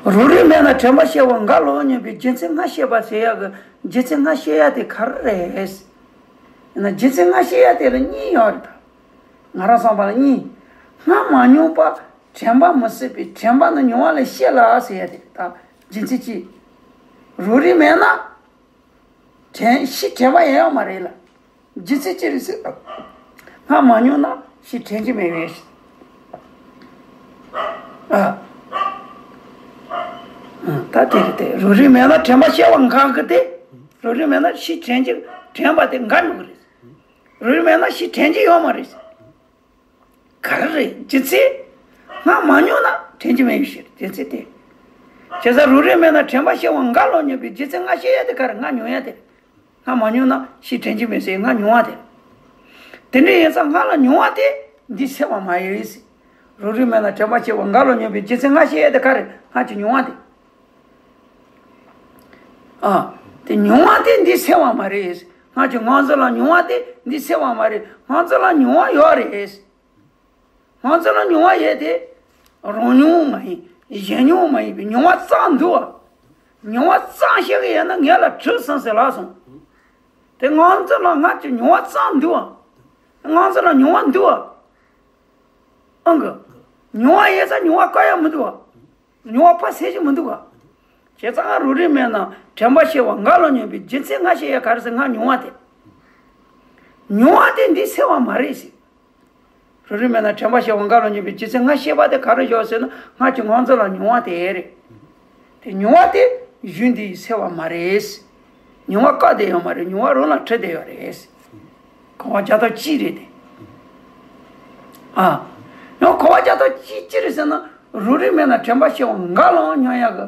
རང་རིག་མེད་ན་དྲན་པ་ཤེས་པ་འགའ་ལ་སྙོམས་པའི་རྒྱུ་མཚན་སྔར་བཤད་པ་ཟེར་ཡག་གི་རྒྱུ་མཚན་སྔར་བཤད་ཡག་དེ་ག་རེ་རེད། ཡིན་ན་རྒྱུ་མཚན་སྔར་བཤད་ཡག་དེ་ལ་གཉིས་ཡོད་རེད་ད། ང་རང་བསམ་པ་ལ་གཉིས། སྔར་མ་མྱོང་པ་དྲན་པ་མི་སྲིད་པས་དྲན་པ་ནི་མྱོང་བ་ལས་ཤེས་ལ་ཟེར་ཡག་དེ་ད་རྒྱུ་མཚན་གཅིག་རང་རིག་མེད་ན། དྲན་ཤེས་དྲན་པ་ཡང་ཡོད་མ་རེད་ལ། རྒྱུ་མཚན་ཅི་རེད་ཟེར། སྔར་མ་མྱོང་ན་ཤེས་དྲན་གྱི་མེད་པས། ཨ། ད་དེ་རེད་དེ་རང་རིག་མེད་ན་དྲན་པ་ཤེས་པ་འགག་གི་དེ། རང་རིག་མེད་ན་ཤེས་དྲན་གྱི་དྲན་པ་དེ་འགག་འགྲོ་གི་རེད། རང་རིག་མེད་ན་ཤེས་དྲན་གྱི་ཡོད་མ་རེད། ག་རེ་རེད་རྒྱུ་མཚན། སྔར་མ་མྱོང་ན་དྲན་གྱི་མེད་པའི་ཕྱིར་རྒྱུ་མཚན་དེ། བྱས་ཙང་རོ་རེ་མེད་ན་དྲན་པ་ཤེས་པ་འགའ་ལོག་སྙོམས་པའི་རྒྱུ་མཚན་ང་ཤེས་ཡ་དེ་ག་རེ། ང་མྱོང་ཡ་དེ་རེད། ང་མ་མྱོང་ན་ཤི་དྲན་གྱི་མེད་ཟེར་ང་མྱོང་བ་དེ། དེ་འདྲ་ཡིན་ཙང་ང་ལ་མྱོང་བ་དེ་འདི་སེལ་བ་མ་རེད། རོ་རེ་མེད་ན་དྲན་པ་ཤེས་པ་འགའ་ལོག་སྙོམས་པའི་རྒྱུ་མཚན་ང་ཤེས་ཡ་དེ་ག་རེ། ང་གི་མྱོང་བ་དེ། ཨ། དེ་མྱོང་བ་དེ་འདི་སེལ་བ་མ་རེད། ང་གི་ང་ཚོ་ལ་མྱོང་བ་དེ་འདི་སེལ་བ་མ་རེད། ང་ཚོ་ལ་མྱོང་བ་ཡོད་རེད། ང་ཚོ་ལ་མྱོང་བ་ཡོད་དེ། རང་མྱོང་མ་ཡིན། གཞན་མྱོང་མ་ཡིན་པའི་མྱོང་བ་ཙམ་འདུག་བ། མྱོང་བ་ཙམ་ཤེས་ཀྱི་ཡོད་ན་ངེད་ལ་དྲི་སོང་ཟེར་ལབ་སོང་། དེ་ང་ཚོ་ལ་ང་གི་མྱོང་བ་ཙམ་འདུག་བ། ང་ཚོ་ལ་མྱོང་བ་འདུག་བ། ཨང་གི། མྱོང་བ་ཡོད་ཙང་མྱོང་བ་བཀག་ཡ་མི་འདུག་བ། མྱོང་བ་ཕར་སེལ་གྱི་མི་འདུག་ག་བྱས་ཙང་རོ་རེ་མེད་ན་དྲན་པ་ཤེས་པ་འགའ་ལོག་སྙོམས་པའི་རྒྱུ་མཚན་ང་ཤེས་ཡ་ག་རེ་ཟེར། ང་མྱོང་བ་དེ། མྱོང་བ་དེ་འདི་སེལ་བ་མ་རེད་ཟེར། རོ་རེ་མེད་ན་དྲན་པ་ཤེས་པ་འགའ་ལོག་སྙོམས་པའི་རྒྱུ་མཚན་ང་ཤེས་པ་དེ་ག་རེ་ཞོག་ཟེར་ན་ང་གི་ང་ཚོ་ལ་མྱོང་བ་དེ་རེད། དེ་མྱོང་བ་དེ་གཞུང་འདིས་སེལ་བ་མ་རེད། མྱོང་བ་བཀག་བསྡད་ཡོད་མ་རེད། མྱོང་བ་རང་ལ་དྲི་བསྡད་ཡོད་རེད། གོ་བ་རྒྱག་ཐབས་གཅིག་རེད་དེ། ཨ། ཡང་གོ་བ་རྒྱག་ཐབས་གཅིག་ཅི་རེད་ཟེར་ན། རོ་རེ་མེད་ན་དྲན་པ་ཤེས་པ་འགའ་ལོག་སྙོམས་ཡག་གི་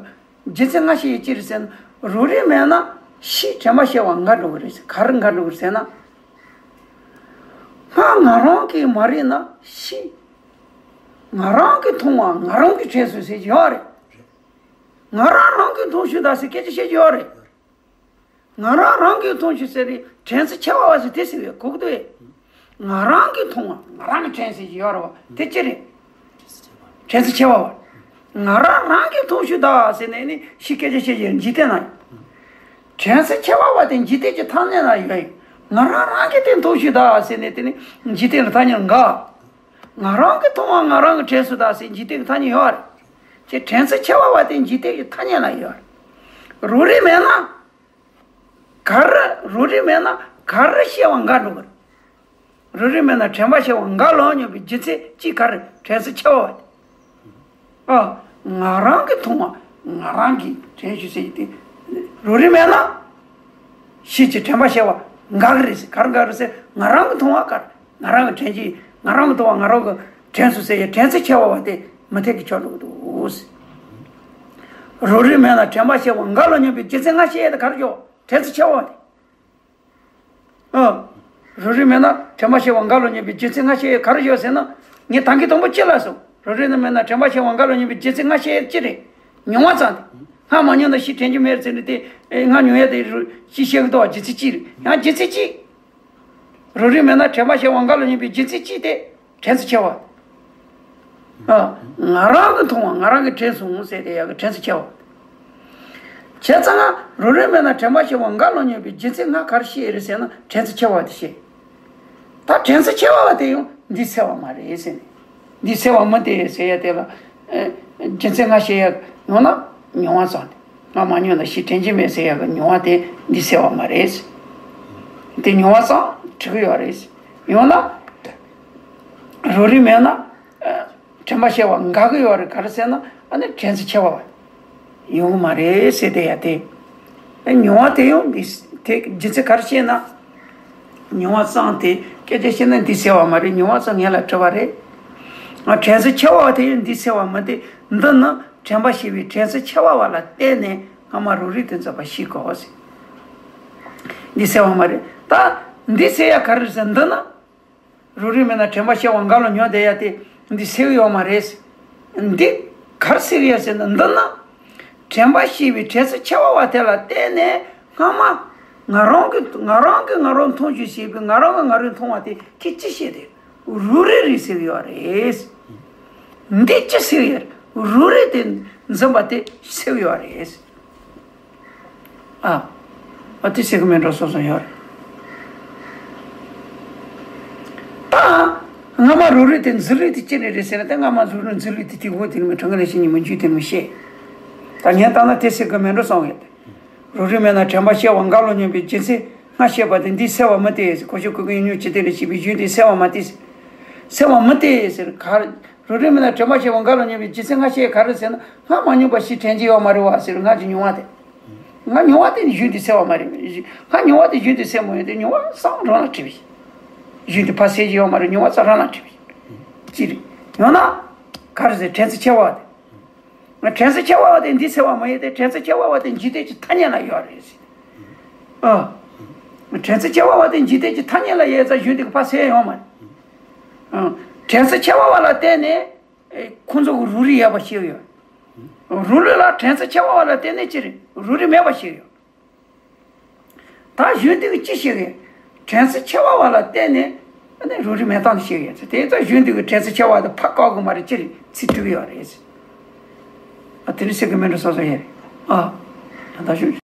རྒྱུ་མཚན་ང་ཤེས་ཡ་ཅི་རེད་ཟེར་ན། རོ་རེ་མེད་ན་ཤི་དྲན་པ་ཤེས་པ་འགའ་འགྲོ་གི་རེད་ཟེར། ག་རེ་འགའ་འགྲོ་གི་རེད་ཟེར་ན། སྔར་ང་རང་གིས་མ་རིག་ན་ཤི། ང་རང་གིས་མཐོང་བ་ང་རང་གིས་དྲན་སོང་ཟེར་གྱི་ཡོད་རེད། ང་རང་རང་གིས་མཐོང་ཤོག་ད་ཟེར་སྐད་ཆ་བཤད་ཀྱི་ཡོད་རེད། ང་རང་རང་གིས་མཐོང་ཤོག་ཟེར་རེད། དྲན་ཚུལ་ཁྱད་པར་བ་ཟེར་དེ་ཟེར་བའི་གོ་གི་འདུག་ཨེ། ང་རང་གིས་མཐོང་བ་ང་རང་གིས་དྲན་ཟེར་གྱི་ཡོད་རེད་བ། དེ་ཅི་རེད། དྲན་ཚུལ་ཁྱད་པར་བ། ང་རང་རང་གིས་མཐོང་ཤོག་ད་ཟེར་ནས་ནི་ཤི་སྐད་ཆ་བཤད་ཀྱི་ཡོད། འཇིག་རྟེན་ན་ཡོད། དྲན་ཚུལ་ཁྱད་པར་བ་དེ་འཇིག་རྟེན་གྱི་ཐ་སྙད་ན་ཡོད། ང་རང་རང་གིས་དེ་མཐོང་ཤོག་ད་ཟེར་ནས་དེ་ནི་འཇིག་རྟེན་གྱི་ཐ་སྙད་འགའ། ང་རང་གིས་མཐོང་བ་ང་རང་གིས་དྲན་སོང་ད་ཟེར་འཇིག་རྟེན་གྱི་ཐ་སྙད་ཡོད་རེད། ཅེས་དྲན་ཚུལ་ཁྱད་པར་བ་དེ་འཇིག་རྟེན་གྱི་ཐ་སྙད་ལ་ཡོད་རེད། རོ་རེ་མེད་ན། ག་རེ་རོ་རེ་མེད་ན་ག་རེ་ཤེས་པ་འགའ་འགྲོ་གི་རེད། རོ་རེ་མེད་ན་དྲན་པ་ཤེས་པ་འགའ་ལོག་སྙོམས་པའི་རྒྱུ་མཚན་གཅིག་ག་རེ། དྲན་ཚུལ་ཁྱད་པར་བ་དེ། ཨ། ང་རང་གིས་མཐོང་བ་ང་རང་གིས་དྲན་ཤོག་ཟེར་གྱི་དེ། རོ་རེ་མེད་ན། ཤི་ཅེས་དྲན་པ་ཤེས་པ་འགག་གི་རེད་ཟེར། ག་རེ་འགག་རེད་ཟེར། ང་རང་གིས་མཐོང་བ་ག་རེ། ང་རང་གིས་དྲན་གྱི། ང་རང་གིས་མཐོང་བ་ང་རང་གིས་དྲན་སོང་ཟེར་ཡ་དྲན་ཚུལ་ཁྱད་པར་བ་དེ་མུ་མཐུད་ཀྱི་ཆགས་འགྲོ་གི་འདུག་ཟེར། རོ་རེ་མེད་ན་དྲན་པ་ཤེས་པ་འགའ་ལོག་སྙོམས་པའི་རྒྱུ་མཚན་ང་ཤེས་ཡ་དེ་ག་རེ་ཡོད། དྲན་ཚུལ་ཁྱད་པར་བ་དེ། ཨ། རོ་རེ་མེད་ན་དྲན་པ་ཤེས་པ་འགའ་ལོག་སྙོམས་པའི་རྒྱུ་མཚན་ང་ཤེས་ཡ་ག་རེ་ཡོད་ཟེར་ན། ངས་ད་གིན་དང་པོ་ཅི་ལབ་སོང་། རོ་རེ་ནི་མེད་ན་དྲན་པ་ཤེས་པ་འགའ་ལོག་སྙོམས་པའི་རྒྱུ་མཚན་ང་ཤེས་ཡ་ཅི་རེད། མྱོང་བ་ཙམ་དེ། སྔར་མ་མྱོང་ན་ཤི་དྲན་རྒྱུ་མེད་ཟེར་ནས་དེ། ཨེ། སྔར་མྱོང་ཡ་དེ་རུ་ཤི་ཤེས་ཀྱི་འདུག་བ། རྒྱུ་མཚན་གཅིག་རེད། ཡང་རྒྱུ་མཚན་གཅིག་རོ་རེ་མེད་ན་དྲན་པ་ཤེས་པ་འགའ་ལོག་སྙོམས་པའི་རྒྱུ་མཚན་གཅིག་དེ་དྲན་ཚུལ་ཁྱད་པར། ཨ། ང་རང་གིས་མཐོང་བ་ང་རང་གིས་དྲན་སོང་ཟེར་དེ་ཡག་གི་དྲན་ཚུལ་ཁྱད་པར། བྱས་ཙང་ང་རོ་རེ་མེད་ན་དྲན་པ་ཤེས་པ་འགའ་ལོག་སྙོམས་པའི་རྒྱུ་མཚན་ང་ག་རེ་ཤེས་རེད་ཟེར་ན་དྲན་ཚུལ་ཁྱད་པར་དེ་ཤེས། ད་དྲན་ཚུལ་ཁྱད་པར་བ་དེ་ཡང་འདིས་སེལ་བ་མ་རེད་ཟེར་ནས། འདིས་སེལ་བ་མིན་ཏེ་ཟེར་ཡ་དེ་ལ། ཨེ། རྒྱུ་མཚན་ང་ཤེས་ཡ་ཡོང་ན་མྱོང་བ་ཙམ་དེ། སྔར་མ་མྱོང་ན་ཤི་དྲན་གྱི་མེད་ཟེར་ཡ་གི་མྱོང་བ་དེ་འདིས་སེལ་བ་མ་རེད། དེ་མྱོང་བ་ཙམ་འགྲིག་གི་ཡོད་རེད། ཡང་ན། རོ་རེ་མེད་ན། ཨ། དྲན་པ་ཤེས་པ་འགག་གི་ཡོད་རེད། ག་རེ་ཟེར་ན་ཨ་ནི་དྲན་ཚུལ་ཁྱད་པར་བ་ཡོང་གི་མ་རེད་ཟེར་དེ་ཡ་དེ། ཨ། མྱོང་བ་དེ་ཡང་འདི་དེ་རྒྱུ་མཚན་ག་རེ་བཤད་ན། མྱོང་བ་ཙམ་དེ་སྐད་ཆ་བཤད་ན་འདིས་སེལ་བ་མ་རེད། མྱོང་བ་ཙམ་ངེད་ལ་དྲི་བ་རེད། ཨ། དྲན་ཚུལ་ཁྱད་པར་བ་དེ་ཡང་འདིས་སེལ་བ་མིན་ཏེ། འདི་ནི་དྲན་པ་ཤེས་པའི་དྲན་ཚུལ་ཁྱད་པར་བ་ལ་བརྟེན་ནས་སྔ་མ་རོ་རེ་དེ་འཛིན་པ་ཞིག་གོ་ཟེར། འདིས་སེལ་བ་མ་རེད། ད་འདིས་སེལ་ཡ་ག་རེ་རེད་ཟེར་ན། འདི་ནི། རོ་རེ་མེད་ན་དྲན་པ་ཤེས་པ་འགའ་ལོག་སྙོམས་བསྡད་ཡ་དེ་འདིས་སེལ་གི་ཡོད་མ་རེད། འདི་ག་རེ་སེལ་གི་ཡོད་ཟེར་ན། འདི་ནི་དྲན་པ་ཤེས་པའི་དྲན་ཚུལ་ཁྱད་པར་བ་དེ་ལ་བརྟེན་ནས་སྔ་མ་ང་རང་གི་ང་རང་གི་ང་རང་མཐོང་ཤོག་ཞེས་པའི་ང་རང་གི་ང་རང་མཐོང་བ་དེ་ཁྱེད་ཅི་ཤེས་དེ་རོ་རེ་རེད་སེལ་གི་ཡོད་རེད། འདི་ཅི་སེལ་གི་ཡོད་རེད། རོ་རེ་དེ་འཛིན་པ་དེ་སེལ་གི་ཡོད་རེད། ཨ། ཨ། དེ་སེལ་གི་མེད་འགྲོ་སོང་སོང་ཡོད་རེད། ད་སྔ་མ་རོ་རེ་དེ་འཛིན་ལུགས་དེ་ཅི་ནས་རེད་ཟེར་ན། ད་སྔ་མ་རོ་རེ་འཛིན་ལུགས་དེ་དེ་འོ་དེ་ནི་མི་གྲངས་ཀ་ལས་ཤིག་ཉི་མ་འཇུས་དེ་ནི་མི་ཤེས། ད་ངས་བལྟས་ན་དེ་སེལ་གི་མེད་འགྲོ་སོང་ཡོད་དེ། རོ་རེ་མེད་ན་དྲན་པ་ཤེས་པ་འགའ་ལོག་སྙོམས་པའི་རྒྱུ་མཚན་ང་ཤེས་པ་དེ་འདིས་སེལ་བ་མིན་ཏེ། གོ་ཆོད་གོ་གི་ཡོད་ཉོ་ཅི་སྟེ་རེ་ཞེས་པའི་གཞུང་དེས་སེལ་བ་མ་སྟེ། སེལ་བ་མིན་ཏེ་ཟེར་ག་རེ། རོ་རེ་མེད་ན་དྲན་པ་ཤེས་པ་འགའ་ལོག་སྙོམས་པའི་རྒྱུ་མཚན་ང་ཤེས་ག་རེ་ཟེར་ན། སྔར་མ་མྱོང་བ་ཞིག་དྲན་གྱི་ཡོད་མ་རེད་བ་ཟེར། ང་གི་མྱོང་བ་དེ། ང་མྱོང་བ་དེ་གཞུང་དེས་སེལ་བ་མ་རེད། ང་མྱོང་བ་དེ་གཞུང་དེས་སེལ་མ་ཡོང་དེ། མྱོང་བ་ཙམ་རང་ལ་དྲི་བ་ཡིན། གཞུང་དེ་ཕར་སེལ་གྱི་ཡོད་མ་རེད། མྱོང་བ་ཙམ་རང་ལ་དྲི་བ་ཡིན། ཅི་རེད། ཡང་ན། ག་རེ་ཟེར། དྲན་ཚུལ་ཁྱད་པར་བ་དེ། དྲན་ཚུལ་ཁྱད་པར་བ་དེ་འདིར་གསལ་བ་མ་ཡིན་ཏེ། དྲན་ཚུལ་ཁྱད་པར་བ་དེ་འཇིག་རྟེན་གྱི་ཐ་སྙད་ལ་ཡོད་རེད་ཟེར། ཨ། དྲན་ཚུལ་ཁྱད་པར་བ་དེ་འཇིག་རྟེན་གྱི་ཐ་སྙད་ལ་ཡོད་ཙང་གཞན་དེ་གི་ཕར་གསལ་ཡོང་མ་རེད། ཨ། དྲན་ཚུལ་ཁྱད་པར་བ་ལ་བརྟེན་ནས་ཨེ་ཁོང་ཚོ་གི་རང་རིག་ཡོད་པ་ཞིག་ཡོད། རང་རིག་ལ་དྲན་ཚུལ་ཁྱད་པར་བ་ལ་བརྟེན་ནས་ཅི་རེད། རང་རིག་མེད་པ་ཞིག་ཡོད། ད་གཞན་དེ་གི་ཅི་ཞིག་རེད། དྲན་ཚུལ་ཁྱད་པར་བ་ལ་བརྟེན་ནས་ཨ་ནི་རང་རིག་མེད་སྟངས་ཤིག་ཡོད་ཚེ། དེ་ཚོ་གཞན་དེ་གི་དྲན་ཚུལ་ཁྱད་པར་བ་དེ་ཕར་བཀག་གི་མ་རེད། ཅི་རེད། ཚིག་གྲུབ་ཡོད་རེད། ཨ། དེ་ནི་སེ་གི་མེད་འགྲོ་སོ་སོ་ཡོད་རེད། ཨ། ད་ད་གཞུང་།